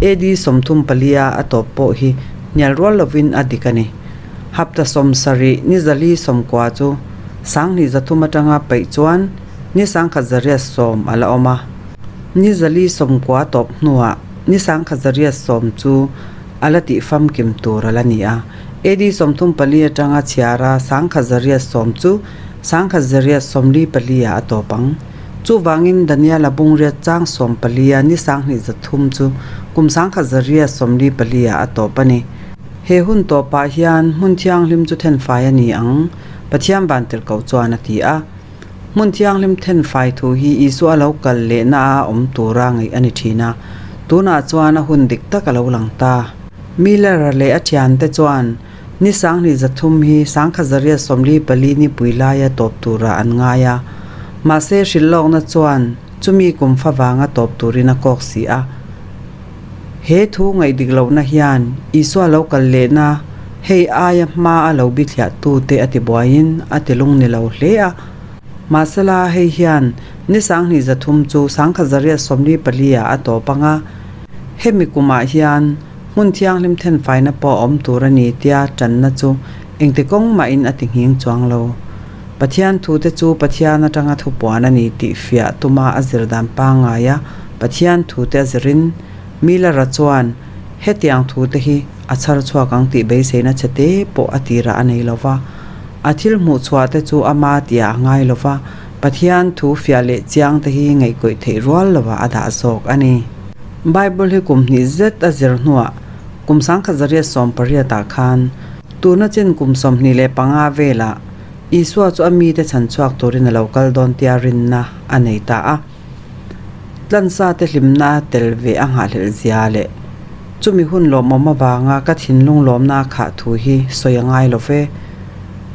AD 34 a a tawp pawh hi hnial rual lovin a dik a ni. Hapta 70 ni 490 chu 2300 atanga peih chuan ni 1110 a la awm a. Ni 490 tawp hnuah ni 1110 chu a la tih famkim tur a la ni a. AD 34 atanga chhiara 1110 chu 1144 ah a tawp ang. Chuvangin Daniela bungriat chang 14 a ni 2300 chu kum 1144 ah a tawp a ni. He hun tawpah hian hmun thianghlim chu thenfai a ni ang, Pathian vantirhkoh chuan a ti a. Hmun thianghlim thenfai thu hi Isua lo kal lehna a awm tura ngaih a ni thin a, tunah chuan a hun dik tak a lo lang ta. Miller-a leh a thiante chuan ni 2300 hi 1844 nipui laia tawp turah an ngai a, mahse hrilhlawkna chuan chumi kum favanga tawp turin a kawk si a. He thu ngaih dik lohna hian Isua lo kal lehna hei aia hma a lo bithliah tute a ti buaiin a ti lung ni lo hle a. Mahsela hei hian ni 2300 chu 1944 ah a tawp ang a, hemi kumah hian hmun thianghlim thenfaina pawh a awm tur a ni tia tanna chu engti kawng mahin a ti nghing chuang lo. Pathian thute chu Pathian atanga thupuan a ni tih fiah tuma a zir dan pangngai a, Pathian thute a zirin Miller-a chuan hetiang thute hi a chhar chhuak ang tih beiseina che te pawh a tirah a nei lo va. A thil hmuh chhuah te chu ama tihah a ngai lo va, Pathian thu fiah leh chiang te hi ngaihkawih theih rual lovah a dah zawk a ni. Bible hi kum hnih zet a zir hnuah kum 1918 ah khan tuna chin kum 25 velah Isua chu a mite chhan chhuak turin a lo kal dawn tia rinna a nei ta a. Tlansa te hlimna a tel ve a nghahhlelh zia leh chumi hun lawmawm avanga ka thinlung lawmna a khah thu hi sawi a ngai lo ve.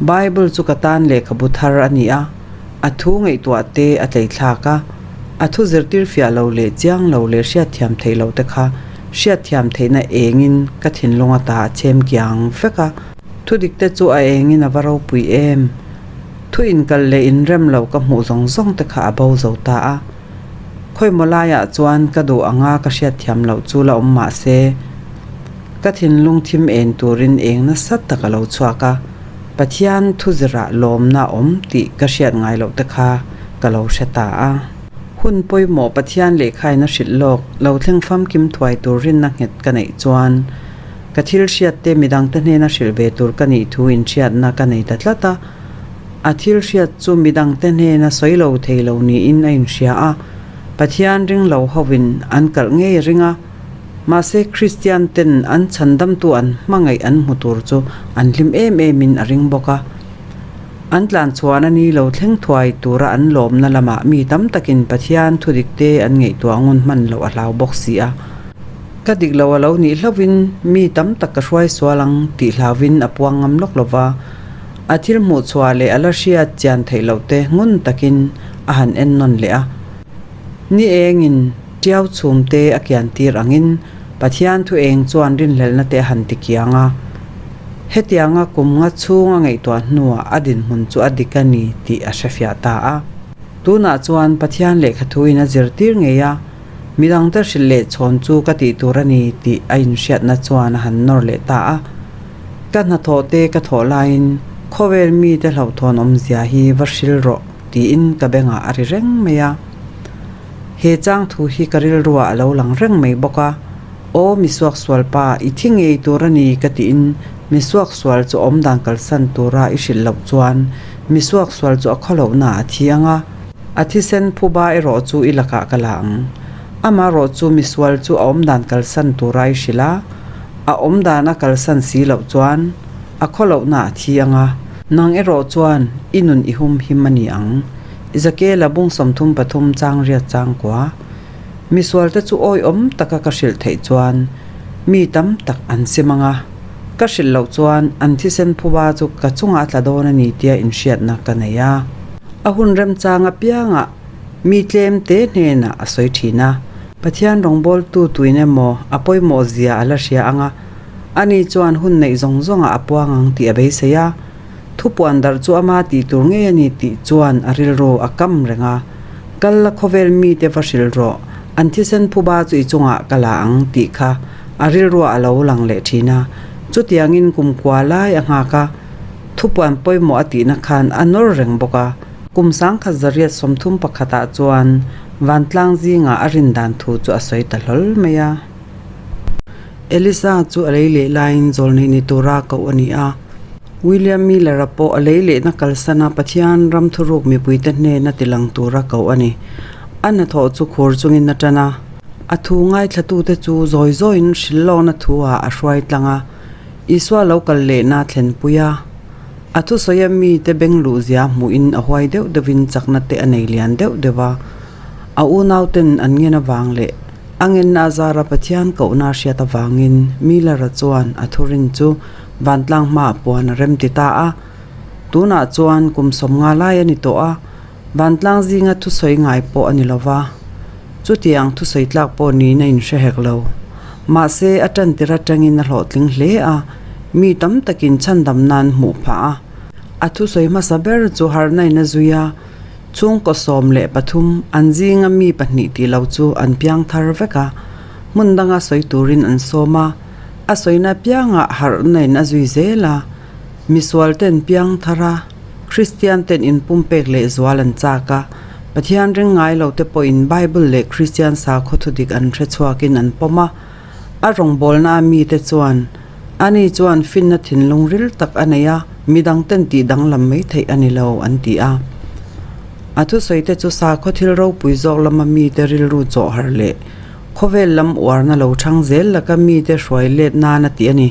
Bible chu ka tan lehkhabu thar a ni a, a thu ngaihtuah te a tleithlak a, a thu zirtir fiah lo leh chiang lo leh hriatthiam theih loh te kha hriatthiam theihna engin ka thinlung ata a chhem kiang vek a. Thu dik te chu a engin a va ropui em? Thu inkal leh inrem lo ka hmuh zawng zawng te kha a bo zo ta a. Khawimaw laiah chuan ka duh anga ka hriatthiam loh chu la awm mah se, ka thinlung thim en turin eng nasa tak a lo chhuak a. Pathian thuzirah lawmna a awm tih ka hriat ngai loh te kha ka lo hre ta a. Hun pawimawh Pathian lehkhain a hrilh lawk lo thleng famkim thuai tur rinna nghet ka neih chuan ka thil hriat te midangte hnena hrilh ve tur ka nih thu inhriatna ka nei ta tlat a. A thil hriat chu midangte hnena sawi lo thei lo niin a inhria a, Pathian ring lo hovin an kalh ngei a ring a. Mahse Kristian ten an chhandamtu an hmangaih an hmu tur chu an hlim em emin a ring bawk a. An tlan chhuan a ni lo thleng thuai tura an lawmna lamah mi tam takin Pathian thudikte an ngaihtuah ngun hman loh a hlau bawk si a. Ka dik lo a lo nih hlauhin mi tam tak ka hruai sual ang tih hlauvin a puang ngam lawk lo va. A thil hmuh chhuah leh a la hriat chian theih loh te ngun takin a han en nawn leh a. Ni engin tiau chhum te a kian tir angin Pathian thu eng chuan rinhlelhna te a han ti kiang a. Hetianga kum nga chhung a ngaihtuah hnuah a dinhmun chu a dik a ni tih a hrefiah ta a. Tunah chuan Pathian lehkha thuin a zirtir ngei a, midangte hrilh leh chhawn chu ka tih tur a ni tih a inhriatna chuan a han nawr leh ta a. Ka hnathawh te ka thawh laiin khawvel mite hlauhthawn awmzia hi va hril rawh tiin ka bengah a ri reng mai a. He chang thu hi ka rilruah a lo lang reng mai bawk a, Aw misuaksual pa, i thi ngei tur a ni ka tiin misuaksual chu awmdan kalsan tura i hrilh loh chuan misuaksual chu a khawlohna a thi ang a, a thisen phuba erawh chu i lakah ka la ang. Amaherawh chu misual chu a awmdan kalsan tura i hrilh a, A awm dan a kalsan si loh chuan a khawlohna a thi ang a, nang erawh chuan i nun i hum him a ni ang. Ezekiela bung 33 chang riat chang kua. Misualte chu awihawm taka ka hrilh theih chuan mi tam tak an sim ang a, ka hrilh loh chuan an thisen phuba chu ka chungah a tla dawn a ni tia inhriatna ka nei a. A hun remchang apiangah mi tlem te hnenah a sawi thin a. Pathian rawngbawltu tuin emaw a pawimawh zia a la hria ang a, ani chuan hun neih zawng zawngah a puang ang tih a beisei a. Thupuan darh chu ama tih tur ngei a ni tih chuan a rilru a kam reng a. Kal la khawvel mite va hrilh rawh, an thisen phuba chu i chungah ka la ang tih kha a rilruah a lo lang leh thin a. Chutiangin kumkua lai a nghak a, thupuan pawimawh a tihna khan a nawr reng bawk a. Kum 1931 ah chuan Vantlang zingah a rin dan thu chu a sawi ta hlawl mai a. Elisa chu a lei leh laiin zawlneih ni tura koh a ni a. William Miller-a pawh a lei lehna kalsana Pathian ram thuruk mipuite hnena tilang tura koh a ni. A hnathawh chu khur chungin a tan a. A thu ngaithlatute chu zawi zawiin hrilhlawkna thu-ah a hruai tlang a, Isua lo kal lehna thlenpui a. A thusawia mite beng luhzia hmuhin a huai deuh deuhin chakna te a nei lian deuh deuh a. A unauten an ngen avang leh a ngenna a zara Pathian kohna a hriat avangin Miller-a chuan a thurin chu vantlang hmaah puan a rem ti ta a. Tunah chuan kum 50 lai a ni tawh a, vantlang zinga thusawi ngai pawh a ni lo va. Chutiang thusawi tlak pawh niin a inhre hek lo. Mahse, a tantir atangin a hlawhtling hle a, mi tam takin chhandam nan hmuh phah a. A thusawi hmasa ber chu harhnain a zui a, chhungkaw 13 an zinga mi pahnih tih lo chu an piang thar vek a, hmun danga sawi turin an sawm a, a sawina piangah harhnain a zui zel a, misualten piang thar a, Kristianten inpumpek leh zual an chak a, Pathian ring ngai lo te pawhin Bible leh Kristian sakhaw thudik an hre chhuakin an pawm a. A rawngbawlna a mite chuan, Ani chuan finna thinlung ril tak a nei a, midangten tih danglam mai theih a ni lo, an ti a. A thusawite chu sakhaw thil ropui zawk lama mite rilru chawhharh leh khawvel lam uarna lo chhang zel laka mite hruai let nan a ti a ni.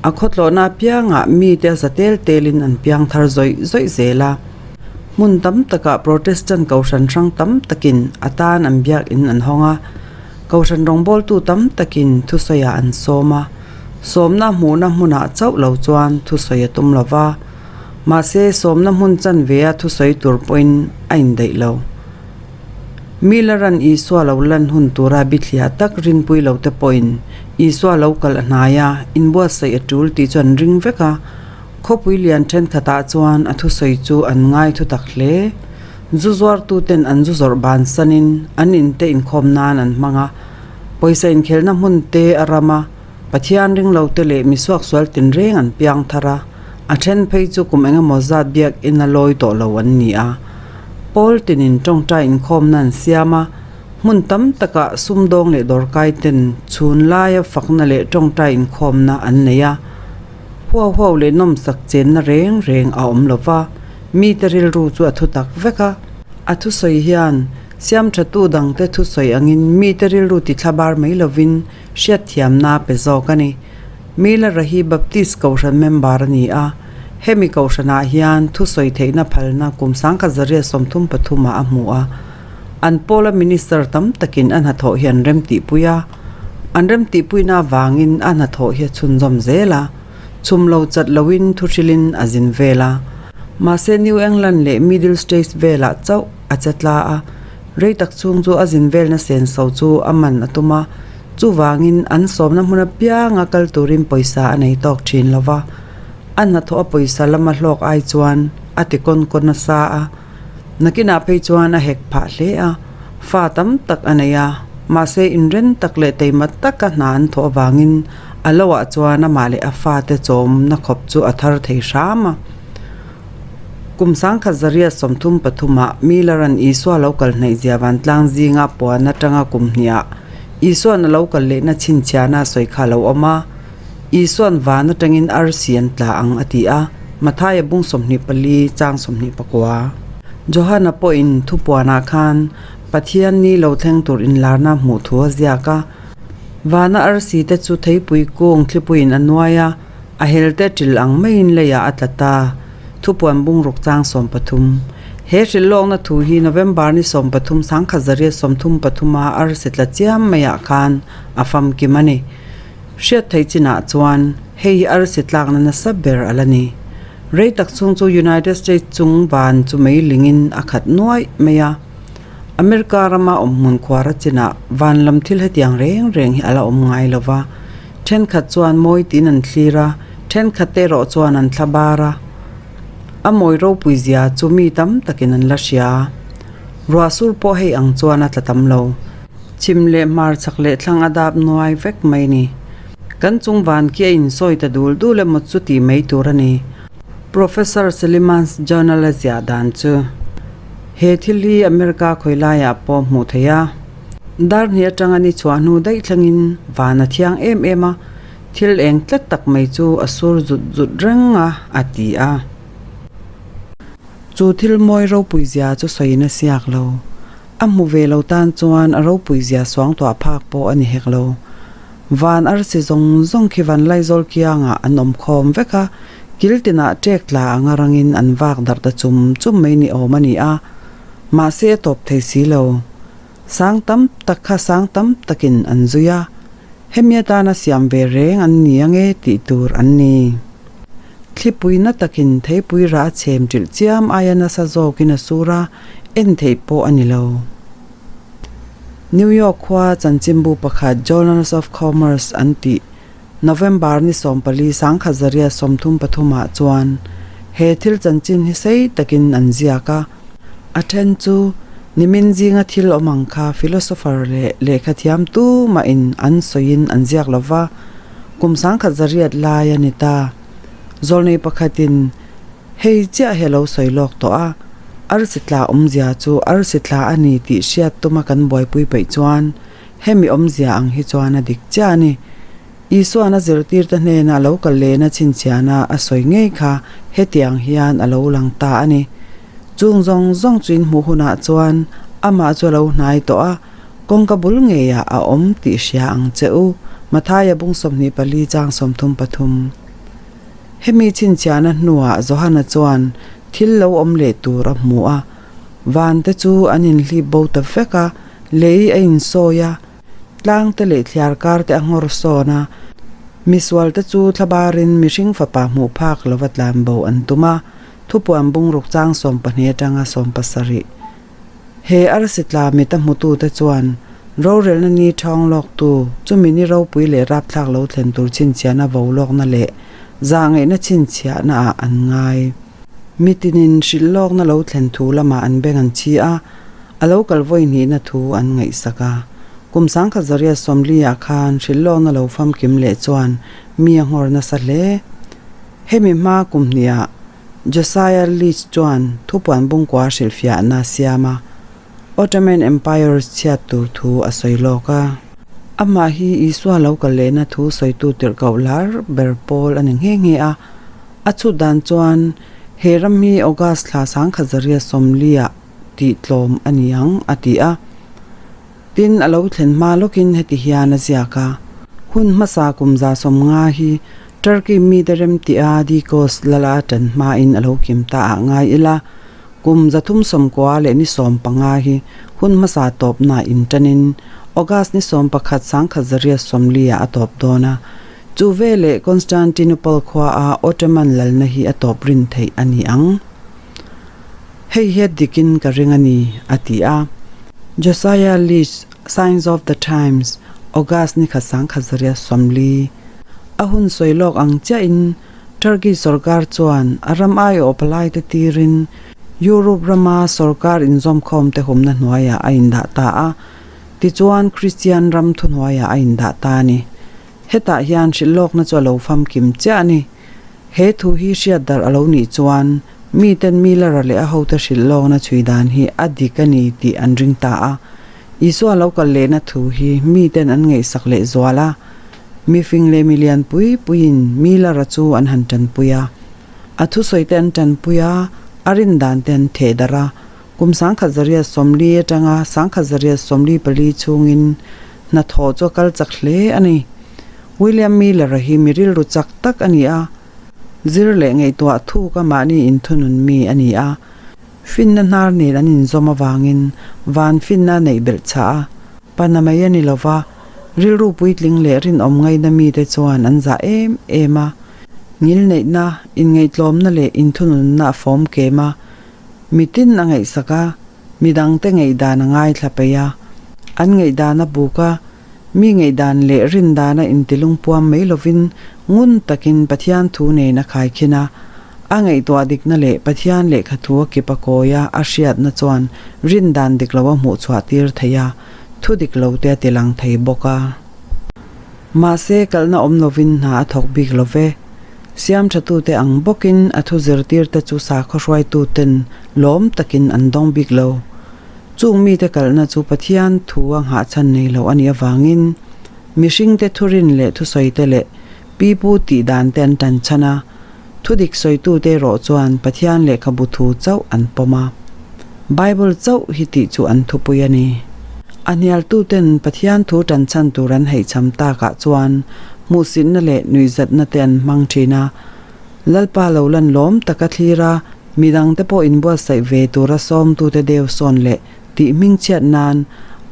A khawtlawhna apiangah mite a za tel telin an piang thar zawih zawih zel a. Hmun tam takah Protestant kohhran hrang tam takin a tan an biakin an hawng a. Kohhran rawngbawltu tam takin thusawiah an sawm a. Sawmna hmuhna hmunah chauh lo chuan thusawi a tum lo va. Mahse, sawmna hmun chanve a thusawi tur pawhin a indaih lo. Miller-a'n Isua lo lan hun tura bithliah tak rinpui lo te pawhin Isua lo kal a hnai a, inbuatsaih a tul tih chu an ring vek a. Khawpui lian thenkhatah chuan a thusawi chu an ngai thu tak hle. Zu zuartuten an zu zawrh bansanin an inte inkhawm nan an hmang a. Pawisa inkhelhna hmun te a ram a, Pathian ringlote leh misuaksual tinreng an piang thar a. A then phei chu kum engemaw zat biakin a lawi tawh lo an ni a. Pawl tinin tawngtai inkhawmna an siam a, hmun tam takah sumdawng leh dawrkai ten chhun laia fakna leh tawngtai inkhawmna an nei a. Huau huau leh nawmsak chenna reng reng a awm lo va, mite rilru chu a thu tak vek a. A thusawi hian siamthatu dangte thusawi angin mite rilru tithlabar mai lovin hriatthiamna a pe zawk a ni. Miller-a hi Baptist Kohhran member a ni a, hemi Kohhranah hian thusawi theihna phalna kum 1933 ah a hmu a. An pawla minister tam takin a hnathawh hi an remtihpui a, an remtihpuina avangin a hnathawh hi a chhunzawm zel a, chhum lo chat loin thuhrilin a zin vel a. Mahse New England leh Middle States velah chauh a che tla a, rei tak chhung chu a zin velna senso chu a man a tum a, Chuvangin an sawmna hmun apianga kal turin pawisa a nei tawk thin lo va, a hnathawh a pawisa lama hlawk ai chuan a ti kawn kawn nasa a, nakinah phei chuan a hek phah hle a, fa tam tak a nei a, mahse inren tak leh teima taka hna an thawh avangin a loah chuan amah leh a fate chawmna khawp chu a thar thei hram a. Kum 1933 ah Miller-a'n Isua lo kal hnaih zia vantlang zinga puan atanga kum hniah Isua'n a lo kal lehna chhinchhiahna a sawi kha a lo awm a. Isua'n van atangin arsi an tla ang a ti a, Mathaia bung 24 chang 29. Johana pawhin thupuanah khan Pathian ni lo thleng tur inlarna hmuh thu a ziak a. Vana arsi te chu theipui kung thlipuiin a nuai a. A hel te ṭil ang maiin leiah a tla ta. Thupuan bungruk chang 13. He hrilhlawkna thu hi November ni 13 1933 a arsi tla chiam maiah khan a famkim a ni. Hriat theih chinah chuan hei hi arsi tlakna nasa ber a la ni. Rei tak chhung chu United States chung van chu mei lingin a khat nuaih mai a. America rama awmhmun khuara chinah van lam thil hetiang reng reng hi a la awm ngai lo va. Thenkhat chuan mawi tiin an thlir a, thenkhat erawh chuan an thla bar a. A mawi ropui zia chu mi tam takin an la hria. Ruah sur pawh hei ang chuan a tla tam lo. Chhim leh hmar chak leh thlang a dap nuai vek mai ni. Kan chung van khi a insawi ta dul dul emaw chu tih mai tur a ni. Professor Seliman's Journal a ziah dan chu he thil hi America khawi laiah pawh hmuh theih a. Dar hnih atanga ni chhuah hnu daih thlengin van a thiang em em a, thil eng tlat tak mai chu a sur zut zut reng a, a ti a. Chu thil mawi ropui zia chu sawiin a siak lo. A hmu ve lo tan chuan a ropui zia suangtuah phak pawh a ni hek lo. Van arsi zawng zawng khi van laizawl kiangah an awm khawm vek a, kil tinah ṭek tla anga rangin an vak darh ta chum chum mai ni awm a ni a. Mahse a tawp thei si lo. Sang tam tak kha sang tam takin an zui a, hemi atana siam ve reng an ni ange tih tur an ni. Thlipui na takin theipui rah a chhem ṭilh chiam aia nasa zawkin a sur a, en theih pawh a ni lo. New York khua chanchinbu pakhat Journals of Commerce an tih November ni 14 1933 ah chuan he thil chanchin hi sei takin an ziak a. A then chu nimin zinga thil awm ang kha philosopher leh lehkhathiam tumahin an sawiin an ziak lo va, kum 1900 lai a ni ta. Zawlnei pakhatin hei chiah hi a lo sawi lawk tawh a, arsi tla awmzia chu arsi tla a ni tih hriat tuma kan buaipui peih chuan hemi awmzia ang hi chuan a dik chiah a ni. Isua'n a zirtirte hnena a lo kal lehna chhinchhiahna a sawi ngei kha hetiang hian a lo lang ta a ni. Chung zawng zawng chu in hmuh hunah chuan amah chu a lo hnai tawh a, kawngka bul ngeiah a awm tih hria ang che u, Mathaia bung 24 chang 33. Hemi chhinchhiahna hnuah Johana chuan thil lo awm leh tur a hmu a, vante chu an inhlip bo ta vek a, lei a insawi a, Tlang te leh thliar kar te a nghawr sawn a, misual te chu thlabarin mihring fapa hmuh phak lova tlan bo an tum a, thupuan bungruk chang 12 atanga 17. He arsi tla mit a hmutu te chuan rorelna ni thawng lawktu chumi ni ropui leh rapthlak lo thlen tur chhinchhiahna vo lawkna leh zahngaihna chhinchhiahna ah an ngai. Mitinin hrilh lawkna lo thlen thu lamah an beng an chhi a, A lo kal vawi hnihna thu an ngaihsak a. Kum 1940 ah khan hrilhlawkna lo famkim leh chuan mi a nghawr nasa hle. Hemi hma kum hniah Josiah Litch chuan thupuan bungkua hrilhfiahna a siam a, Ottoman Empire chhiat tur thu a sawi lawk a. Amah hi Isua lo kal lehna thu sawitu tirhkoh lar ber pawl a ni nghe nghe a. A chhut dan chuan he ram hi August thla 1940-ah tih tlawm a ni ang a ti a. Tin, a lo thlen hma lawkin heti hian a ziak a, Hun hmasa kum 150 hi Turkey mite remtia Dikos lala ṭan hmain a lo kim ta ah ngai ila, kum 390 leh ni 15 hi hun hmasa tawpna inṭanin August ni 11 1940 ah a tawp dawn a, chu veleh Constantinople khuaa Ottoman lalna hi a tawp rin theih a ni ang. Hei hi a dikin ka ring a ni, a ti a. Josiah Litch, Signs of the Times, August ni khat 1940. A hun sawi lawk ang chiahin Turkey sorkar chuan a ram aiawh palaite tirin Europe rama sorkar inzawmkhawmte humna hnuaiah a indah ta a, tichuan Christian ram thuhnuaiah a indah ta a ni. Hetah hian hrilh lawkna chu a lo famkim chiah a ni. He thu hi hriat darh a lo nih chuan miten mi la ra leh a hote hrilh lawkna chhui dan hi a dik a ni tih an ring ta a. Isua lo kal lehna thu hi miten an ngaihsak leh zual a. Mi fing leh mi lian pui puiin mi la ra chu an han tanpui a. A thusawite an tanpui a, a rin dan te an theh darh a. Kum 1940 atanga 1944 chhungin hnathawh chu a kal chak hle a ni. William Miller-a hi mi rilru chak tak a ni a, zir leh ngaihtuah thuk a mahni inthunun mi a ni a. Finna hnar nen an inzawm avangin van finna a neih belh chhah a, pana mai a ni lo va, rilru puitling leh rinawm ngaina mite chuan an zah em em a. Ngilneihna, inngaihtlawmna leh inthununna a fawm kem a, mitin a ngaihsak a, midangte ngaihdan a ngaithla peih a, an ngaihdan a buk a, Mi ngaihdan leh rindana intilungpuam mai lovin ngun takin Pathian thu nen a khaikhin a, a ngaihtuah dikna leh Pathian lehkha thu a kip a kawi a, a hriatna chuan rindan dik lo a hmuhchhuah tir thei a, thu dik lo te a ti lang thei bawk a. Mahse, kalhna awm lovin hna a thawk bik lo ve. Siamthatute ang bawkin a thu zirtirte chu sakhaw hruaituten lawm takin an dawng bik lo. Chung mite kalhna chu Pathian thu a nghahchhan nei lo a nih avangin mihringte thurin leh thusawite leh pipu tih dante an tan chhan a, thudik sawitute erawh chuan Pathian lehkhabu thu chauh an pawm a. Bible chauh hi tih chu an thupui a ni. A hnialtuten Pathian thu tan chhan tur an heihcham takah chuan hmuhsitna leh nuihzatna te an hmang thin a, Lalpa lo lan lawm taka thlir a, midangte pawh inbuatsaih ve tura sawmtute deu sawn leh tih hmingchhiat nan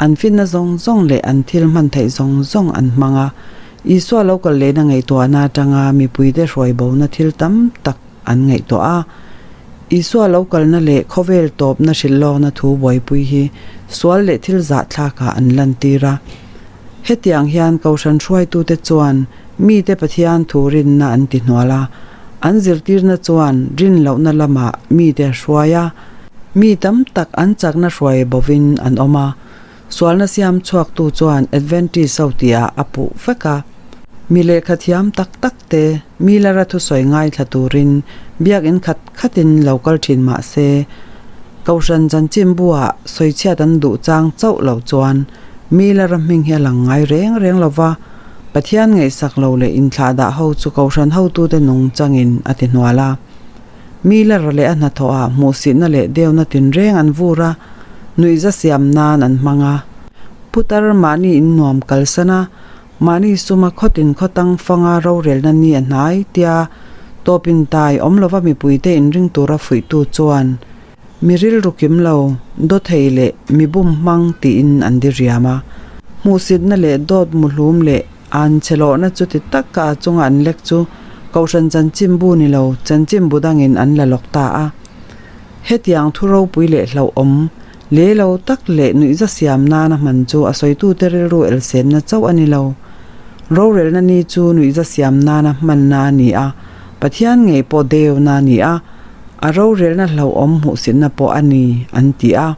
an finna zawng zawng leh an thil hman theih zawng zawng an hmang a. Isua lo kal lehna ngaihtuahna atanga mipuite hruai bona thil tam tak an ngaihtuah a. Isua lo kalna leh khawvel tawpna hrilhlawkna thu buaipui hi sual leh thil zahthlakah an lantir a. Hetiang hian Kohhran hruaitute chuan mite Pathian thu rinna an ti hnual a, an zirtirna chuan rin lohna lamah mite a hruai a, mi tam tak an chakna hruai bovin an awm a. Sualna siam chhuaktu chuan Adventist ho tihah a puh vek a. Mi lehkha thiam tak tak te mi lara thusawi ngaithla turin biakinn khat khatin lo kal thin mah se, Kohhran chanchinbuah sawichhiat an duh chang chauh lo chuan Mi la ram hming hi a lang ngai reng reng lo va, Pathian ngaihsak lo leh inthlahdah ho chu Kohhran hotute nung changin a ti hnual a. Mi la ra leh a hnathawhah hmuhsitna leh deuna tinreng an vur a, nuihza siam nan an hmang a. Putar mahni in nuam kalsan a, mahni suma khawtin khawtang fanga rorelna ni a hnai tia tawpin tai awm lova mipuite inring tura fuihtu chuan Mi rilru kim lo, dawthei leh mi bum hmang tiin an di riam a. Hmuhsitna leh dawt muhlum leh an che lawhna chu ti taka a chunga an lek chu Kohhran chanchinbu ni lo chanchinbu dangin an la lawk ta a. Hetiang thu ropui leh hlauhawm, le lo tak leh nuihza siam nana hman chu a sawitute rilru elsenna chauh a ni lo. Rorelna ni chu nuihza siam nana hmanna a ni a, Pathian ngei pawh deuna a ni a. A rorelna hlauhawm hmuhsitna pawh a ni, an ti a.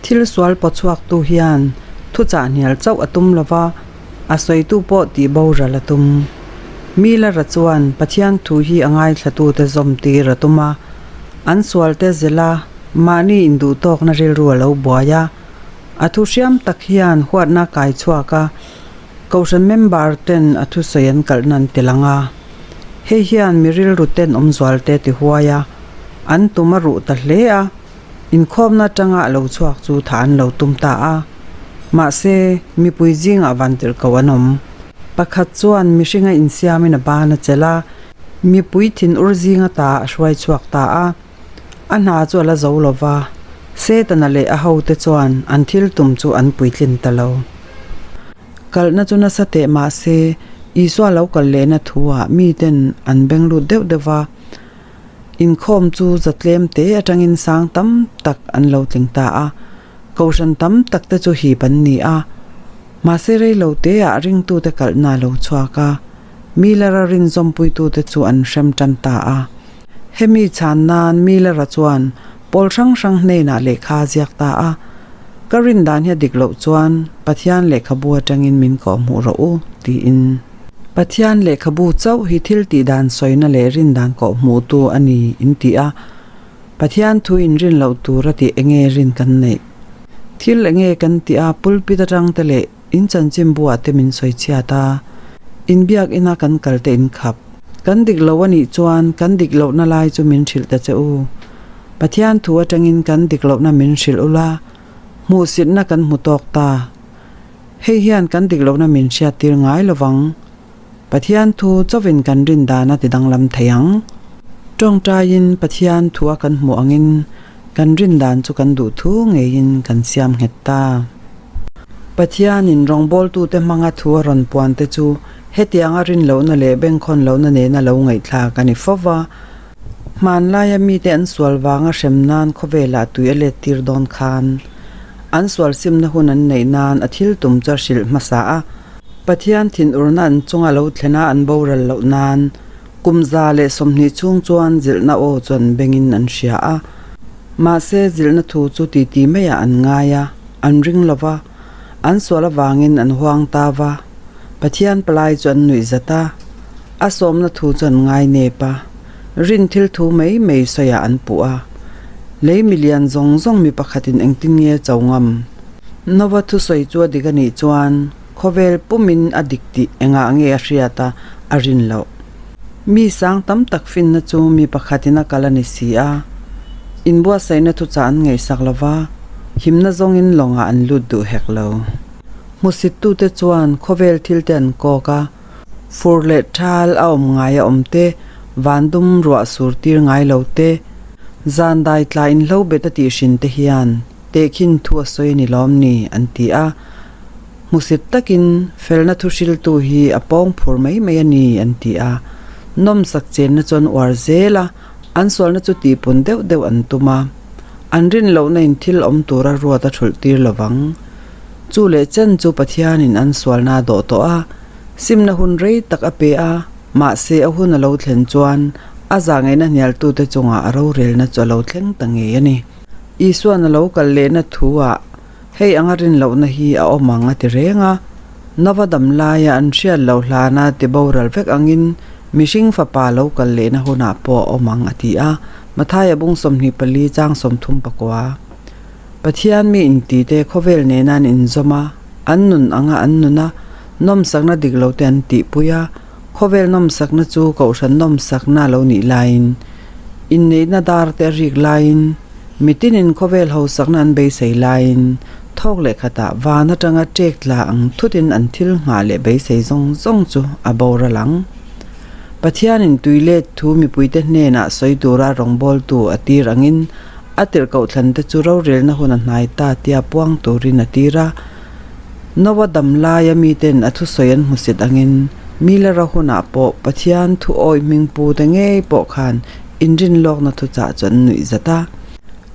Thil sual pawchhuaktu hian thuchah hnial chauh a tum lo va, a sawitu pawh tih boral a tum. Miller-a chuan Pathian thu hi a ngaithlatute zawm tir a tum a, an sualte zela mahni induhtawkna rilru a lo buai a. A thu hriam tak hian huatna a kai chhuak a, Kohhran member ten a thusawi an kalhna an tel ang a, hei hian mi rilru ten awmzualte ti huai a, an tum a ruh ta hle a, inkhawmna atanga a lo chhuak chu thah an lo tum ta a. Mahse, mipui zingah vantirh ko an awm. Pakhat chuan mihringa insiamin a ban a chelh a, mipui thinur zinga ta a hruai chhuak ta a. A hna chu a la zo lo va, Setana leh a hote chuan an thil tum chu an puitlin ta lo. Kalhna chu nasa teh mah se, Isua lo kal lehna thuah miten an beng lut deuh deuh va, inkhawm chu zatlem te atangin sang tam tak an lo tling ta a, kohhran tam tak te chu hip an ni a. Mahse reilo teah ringtute kalhna a lo chhuak a, Miller-a rinzawmpuitute chu an hrem tan ta a. Hemi chhan nan Miller-a chuan pawl hrang hrang hnenah lehkha a ziak ta a, Ka rin dan hi a dik loh chuan Pathian lehkhabu atangin min kawh hmuh rawh u, tiin. Pathian lehkhabu chauh hi thil tih dan sawina leh rin dan kawh hmuhtu a ni in ti a, Pathian thu in rin loh tur a tih enge rin kan neih? Thil enge kan tih a pulpit atang te leh In chanchinbuah te min sawi chhiat a, inbiak ina kan kal te in khap. Kan dik lo a nih chuan kan dik lohna lai chu min hrilh ta che u. Pathian thu atangin kan dik lohna min hrilh ula, hmuhsitna kan hmu tawk ta. Hei hian kan dik lohna min hriattir ngai lovang. Pathian thu chauhin kan rin dan a ti danglam thei ang. Tawngtaiin Pathian thu a kan hmuh angin kan rin dan chu kan duh thu ngeiin kan siam nghet ta. Pathianin rawngbawltute hmanga thu a rawn puan te chu hetianga rin lohna leh bengkhawn lohna nena lo ngaihthlak a ni fo va. Hmanlaia mite an sual vanga hrem nan khawvelah tui a let tir dawn khan an sual simna hun an neih nan a thil tum chu a hrilh hmasa a. Pathian thinurna an chunga lo thlen a an boral loh nan kum 120 chhung chuan zilhna aw chu an bengin an hria a. Mahse zilhna thu chu titi maiah an ngai a. An ring lo va, an sual avangin an huang ta va, Pathian palai chu an nuih zat a, a sawmna thu chu an ngai nep a, rin thil thu mai mai sawiah an puh a. Lei milian zawng zawng mi pakhatin engtin nge cho ngam? Nova thusawi chu a dik a nih chuan khawvel pumin a dik tih engah nge a hriat a, a rin loh. Mi sang tam tak finna chu mi pakhatin a kal a ni si a, inbuatsaihna thuchah an ngaihsak lo va, himna zawngin lawngah an lut duh hek lo. Hmusittute chuan khawvel thilte an kawk a, fur leh thal a awm ngai a awm te, vandum ruah sur tir ngai lo te, zan dai tla inhlo bet a tih hrin te hian tehkhin thu a sawi a ni lawm ni an ti a. Hmusit takin felna thuhriltu hi a pawng phur mai mai a ni an ti a, nawmsak chenna chu an uar zel a, an sualna chu tihpun deuh deuh an tum a, an rin lohna in thil awm tura ruat a thulh tir lovang. Chu leh chen chu Pathianin an sualna a dawh tawh a, simna hun rei tak a pe a, mahse a hun a lo thlen chuan a zahngaihna hnialtute chungah a rorelna chu a lo thleng ta ngei a ni. Isuan a lo kal lehna thu-ah Hei anga rin lohna hi a awm ang a ti reng a, Nova dam laia an hriat loh hlana ti boral vek angin mihring fapa lo kal lehna hunah pawh a awm ang a ti a, Mathaia bung 24 chang 34. Pathian mi intite khawvel nena an inzawm a, an nun anga an nun a, nawmsakna dik lote an tihpui a, khawvel nawmsakna chu kohhran nawmsakna a lo nih laiin, inneihna dar te a rik laiin, Mitinin khawvel hausakna an beisei laiin thawk leh khatah van atanga ṭek tla ang thutin an thil nghah leh beisei zawng zawng chu a boral ang. Pathianin tui let thu mipuite hnenah sawi tura rawngbawltu a tir angin a tirhkohthlante chu rorelna hun a hnai ta tia puang turin a tir a. Noah dam laia miten a thusawi an hmusit angin Miller-a hunah pawh Pathian thu awih hmingpute ngei pawh khan Inrinlawkna thuchah chu an nuih zat a.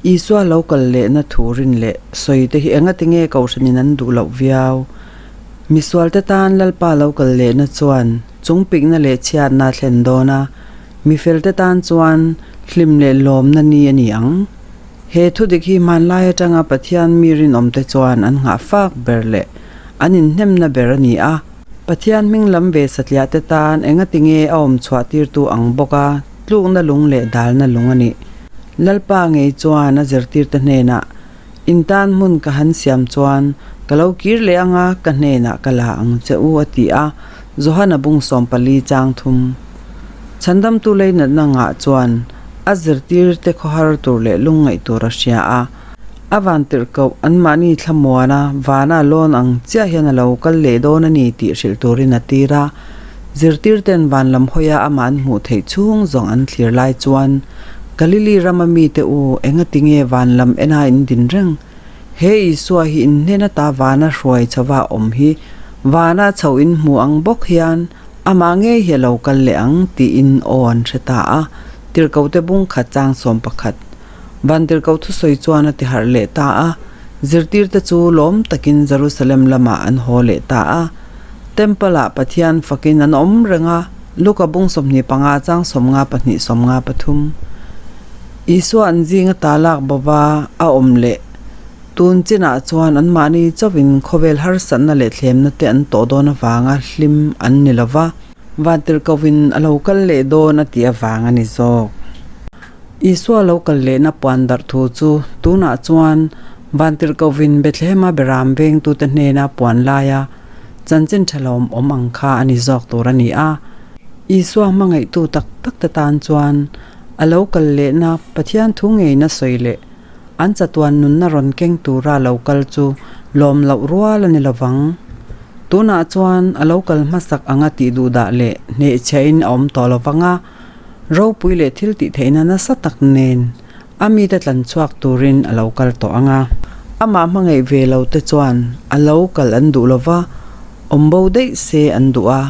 Isua lo kal lehna thu rin leh sawi te hi engati nge Kohhranin an duh loh viau? Misualte tan Lalpa lo kal lehna chuan chungpikna leh chhiatna a thlen dawn a, mifelte tan chuan hlim leh lawmna ni a ni ang. He thudik hi hmanlai atanga Pathian mi rinawmte chuan an nghah fak ber leh an inhnemna ber a ni a. Pathian hming lam ve satliah te tan engatinge a awm chhuah tirtu ang bawka tlukna lung leh dalna lung a nih. Lalpa ngei chuan a zirtirte hnenah, In tan hmun ka han siam chuan ka lo kir leh anga ka hnenah ka la ang che u a ti a, Johana bung 14 chang thum. Chhandamtu leinatna ngah chuan a zirtirte khawhar tur leh lungngaih tur a hria a. A van tirh koh anmahni thlamuana vana lawn ang chiah hian a lo kal leh dawn a ni tih hrilh turin a tir a. Zirtirten van lam hawia amah an hmuh theih chhung zawng an thlir lai chuan Galili rama mite u engatinge van lam ena in din reng? He Isua hi in hnen ata vana hruai chhova awm hi vana chho in hmu ang bawk hian amah ngei hi a lo kal leh ang tiin aw an hre ta a, tirhkohte bung khat chang 11. Vantirhkoh thusawi chuan a ti harh leh ta a, zirtirte chu lawm takin Jerusalem lamah an haw leh ta a. Temple-ah Pathian fakin an awm reng a, Luka bung 25 chang 52 53. Isua an zinga ta lak bova a awm leh tun chinah chuan anmahni chauhin khawvel harsatna leh thlemna te an tawh dawn avanga hlim an ni lo va, Vantirhkohin a lo kal leh dawn a tih avang a ni zawk. Isua lo kal lehna puan darh thu chu tunah chuan Vantirhkohvin Bethlehema beram vengtute hnena puan laia chanchin tha lawm awm ang kha a ni zawk tur a ni a. Isua hmangaihtu tak tak te tan chuan a lo kal lehna Pathian thu ngeina sawi leh an chatuan nunna rawn keng tura lo kal chu lawm loh rual a ni lovang. Tunah chuan a lo kal hmasak anga tih duhdah leh hnehchhiahin a awm tawh lovang a. Ropui leh thil tih theihna nasa tak nen a mite tlan chhuak turin a lo kal tawh ang a. Amah hmangaih ve lo te chuan a lo kal an duh lo va, awm bo daih se an duh a.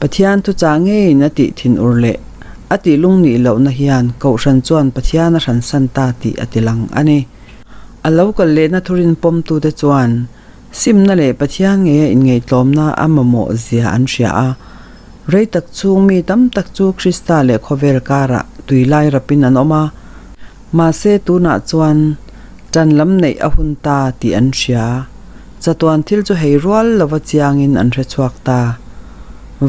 Pathian thuchah ngeiin a tih thin ur leh a tih lungnih lohna hian Kohhran chuan Pathian a hransan ta tih a ti lang a ni. A lo kal lehna thurin pawmtute chuan simna leh Pathian ngeia inngaihtlawmna a mamawh zia an hria a. Rei tak chhung mi tam tak chu Krista leh khawvel karah tui lai rapin an awm a, mahse tunah chuan tan lam neih a hun ta tih an hria. Chatuan thil chu hei rual lova chiangin an hre chhuak ta.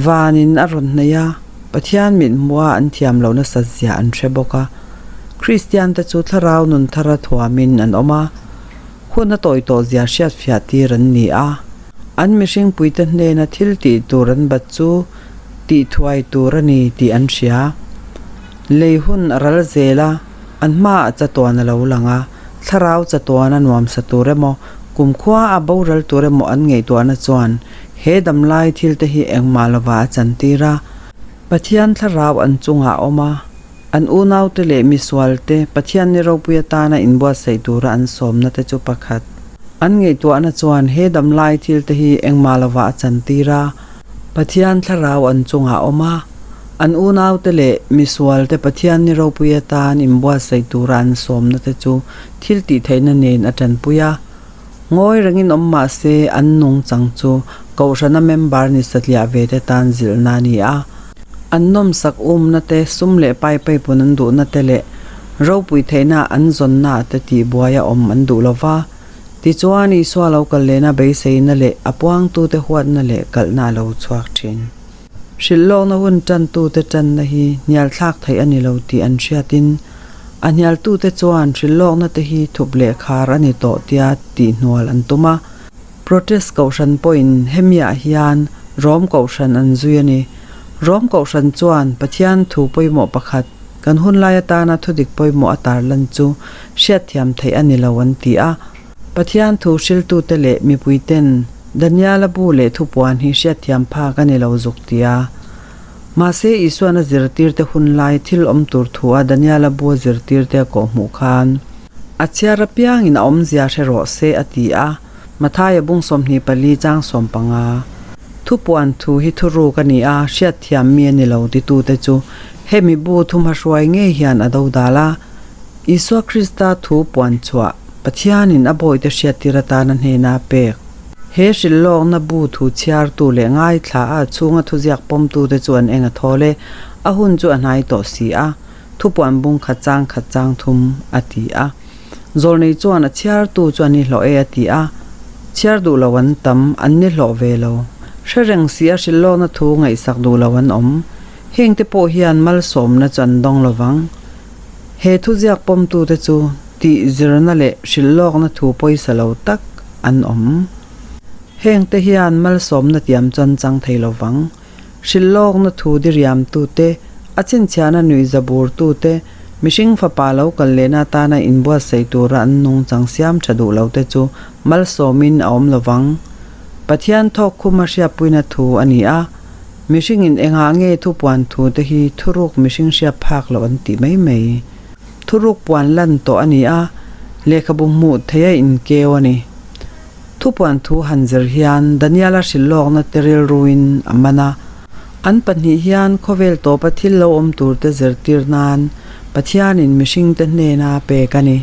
Vanin a rawn hnaih a, Pathian mithmuha an thiam loh nasat zia an hre bawk a. Kristiante chu thlarau nun thara thuamin an awm a. Hun a tawi tawh zia hriatfiah tir an ni a, an mihringpuite hnena thil tih tur an bat chu tih thuai tur a ni tih an hria. Lei hun a ral zel a, an hmaah chatuan a lo lang a, thlarau chatuan a nuamsa tur emaw, kumkhua a boral tur emaw an ngaihtuahna chuan he damlai thilte hi engmah lovah a chantir a. Pathian thlarau an chungah a awm a. An unaute leh misualte Pathian ni ropui atana inbuatsaih tura an sawmna te chu pakhat. An ngaihtuahna chuan he damlai thilte hi engmah lovah a chantir a, Pathian thlarau an chungah a awm a, an unaute leh misualte Pathian ni ropui atan inbuatsaih tura an sawmna te chu thil tihtheihna nen a tanpui a. Ngawi rengin awm mah se an nungchang chu Kohhrana member ni satliah ve te tan zilhna a ni a. An nawmsak umna te, sum leh pai paipun an duhna te leh ropui theihna an zawnna ah te tihbuai a awm an duh lo va. Tichuan, Isua lo kal lehna beiseina leh a puangtute huatna leh kalhna a lo chhuak thin. Hrilhlawkna hun tantute tanna hi hnialthlak theih a ni lo tih an hriatin, a hnialtute chuan hrilhlawkna te hi thup leh khar a ni tawh tia tihhnual an tum a. Protest Kohhran pawhin hemiah hian Rom Kohhran an zui a ni. Rom Kohhran chuan Pathian thu pawimawh pakhat, kan hunlai atana thudik pawimawh a tarlan chu hriatthiam theih a ni lo an ti a. Pathian thu hriltute leh mipuiten Daniela bu leh thupuan hi hriatthiam phak a ni lo zuk ti a. Mahse Isuan a zirtirte hunlai thil awm tur thu a Daniela bu a zirtirte a kawhhmuh khan, A chhiar apiangin a awmzia hre rawh se a ti a, Mathaia bung 24 chang 15. Thupuan thu hi thuruk a ni a, hriatthiam mi a ni lo titute chu hemi bu thumhahruai ngei hian a dodal a. Isua Krista thu puan chhuah Pathianin a bawihte hriattir atana hnena a pek. He hrilhlawkna bu thu chhiartu leh ngaithla a chhunga thuziak pawmtute chu an eng a thawl e, a hun chu a hnai tawh si a, thupuan bung khat chang khat chang thum a ti a. Zawlnei chuan a chhiartu chu an i hlawh e a ti a, chhiar duh lo an tam, an ni hlawh ve lo. Hre reng si a hrilhlawkna thu ngaihsak duh lo an awm. Hengte pawh hian malsawmna chu an dawng lovang. He thuziak pawmtute chu tih zirna leh hrilhlawkna thu pawisa lo tak an awm. Hengte hian malsawmna tiam chuan chang thei lovang. Hrilhlawkna thu diriamtute, a chhinchhiahna nuihza burtute, mihring fapa lo kal lehna atana inbuatsaih tura an nungchang siam tha duh lote chu malsawmin a awm lovang. Pathian thawk khuma hriatpuina thu a ni a, mihringin engah nge thupuan thute hi thuruk mihring hriat phak loh an tih mai mai. Thuruk puan lan tawh a ni a, lehkhabu hmuh theih a inkeu a ni. Thupuan thu han zir hian Daniela hrilhlawkna te rilruin a man a. An pahnih hian khawvel tawpa thil lo awm turte zirtir nan Pathianin mihringte hnena pek a ni.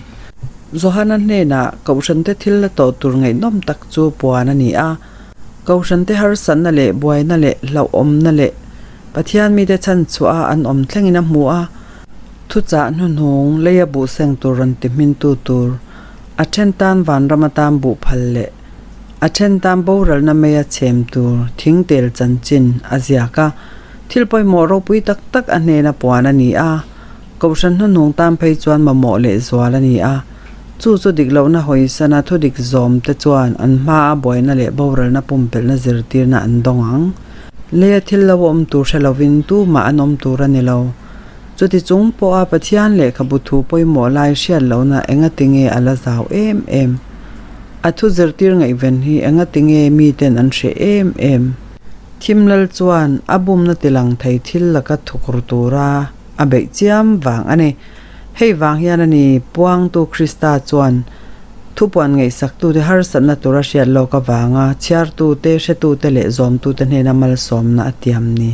Johana hnenah Kohhrante thil la tawh tur ngaihnawm tak chu puan a ni a. Kohhrante harsatna leh buaina leh hlauhawmna leh Pathian mite chhanchhuah a an awm thlengin a hmu a. Thuchah hnuhnung leia buhseng tur rawn ti hmintu tur A then tan vanram atan buh phal leh a then tan boralna meia chhem tur thing tel chanchin a ziak a, thil pawimawh ropui tak tak a hnena puan a ni a, Kohhran hnuhnung tan phei chuan mamawh leh zual a ni a, chu chu dik lohna hawisana thudik zawm te chuan an hmaa buaina leh boralna pumpelhna zirtirna an dawng ang. Leia thil lo awm tur hre lovin tumah an awm tur a ni lo. Chuti chung pawha Pathian lehkhabu thu pawimawh lai hriat lohna engati nge a la zau em em? A thu zirtir ngaihven hi engati nge miten an hreh em em? Thim lal chuan a bumna tilang thei thil laka thukru tura a beih chiam vang a ni. Hei vang hian a ni puangtu Krista chuan thupuan ngaihsaktute harsatna tura hriat lawk avanga chhiartute, hretute leh zawmtute hnena malsawmna a tiam ni.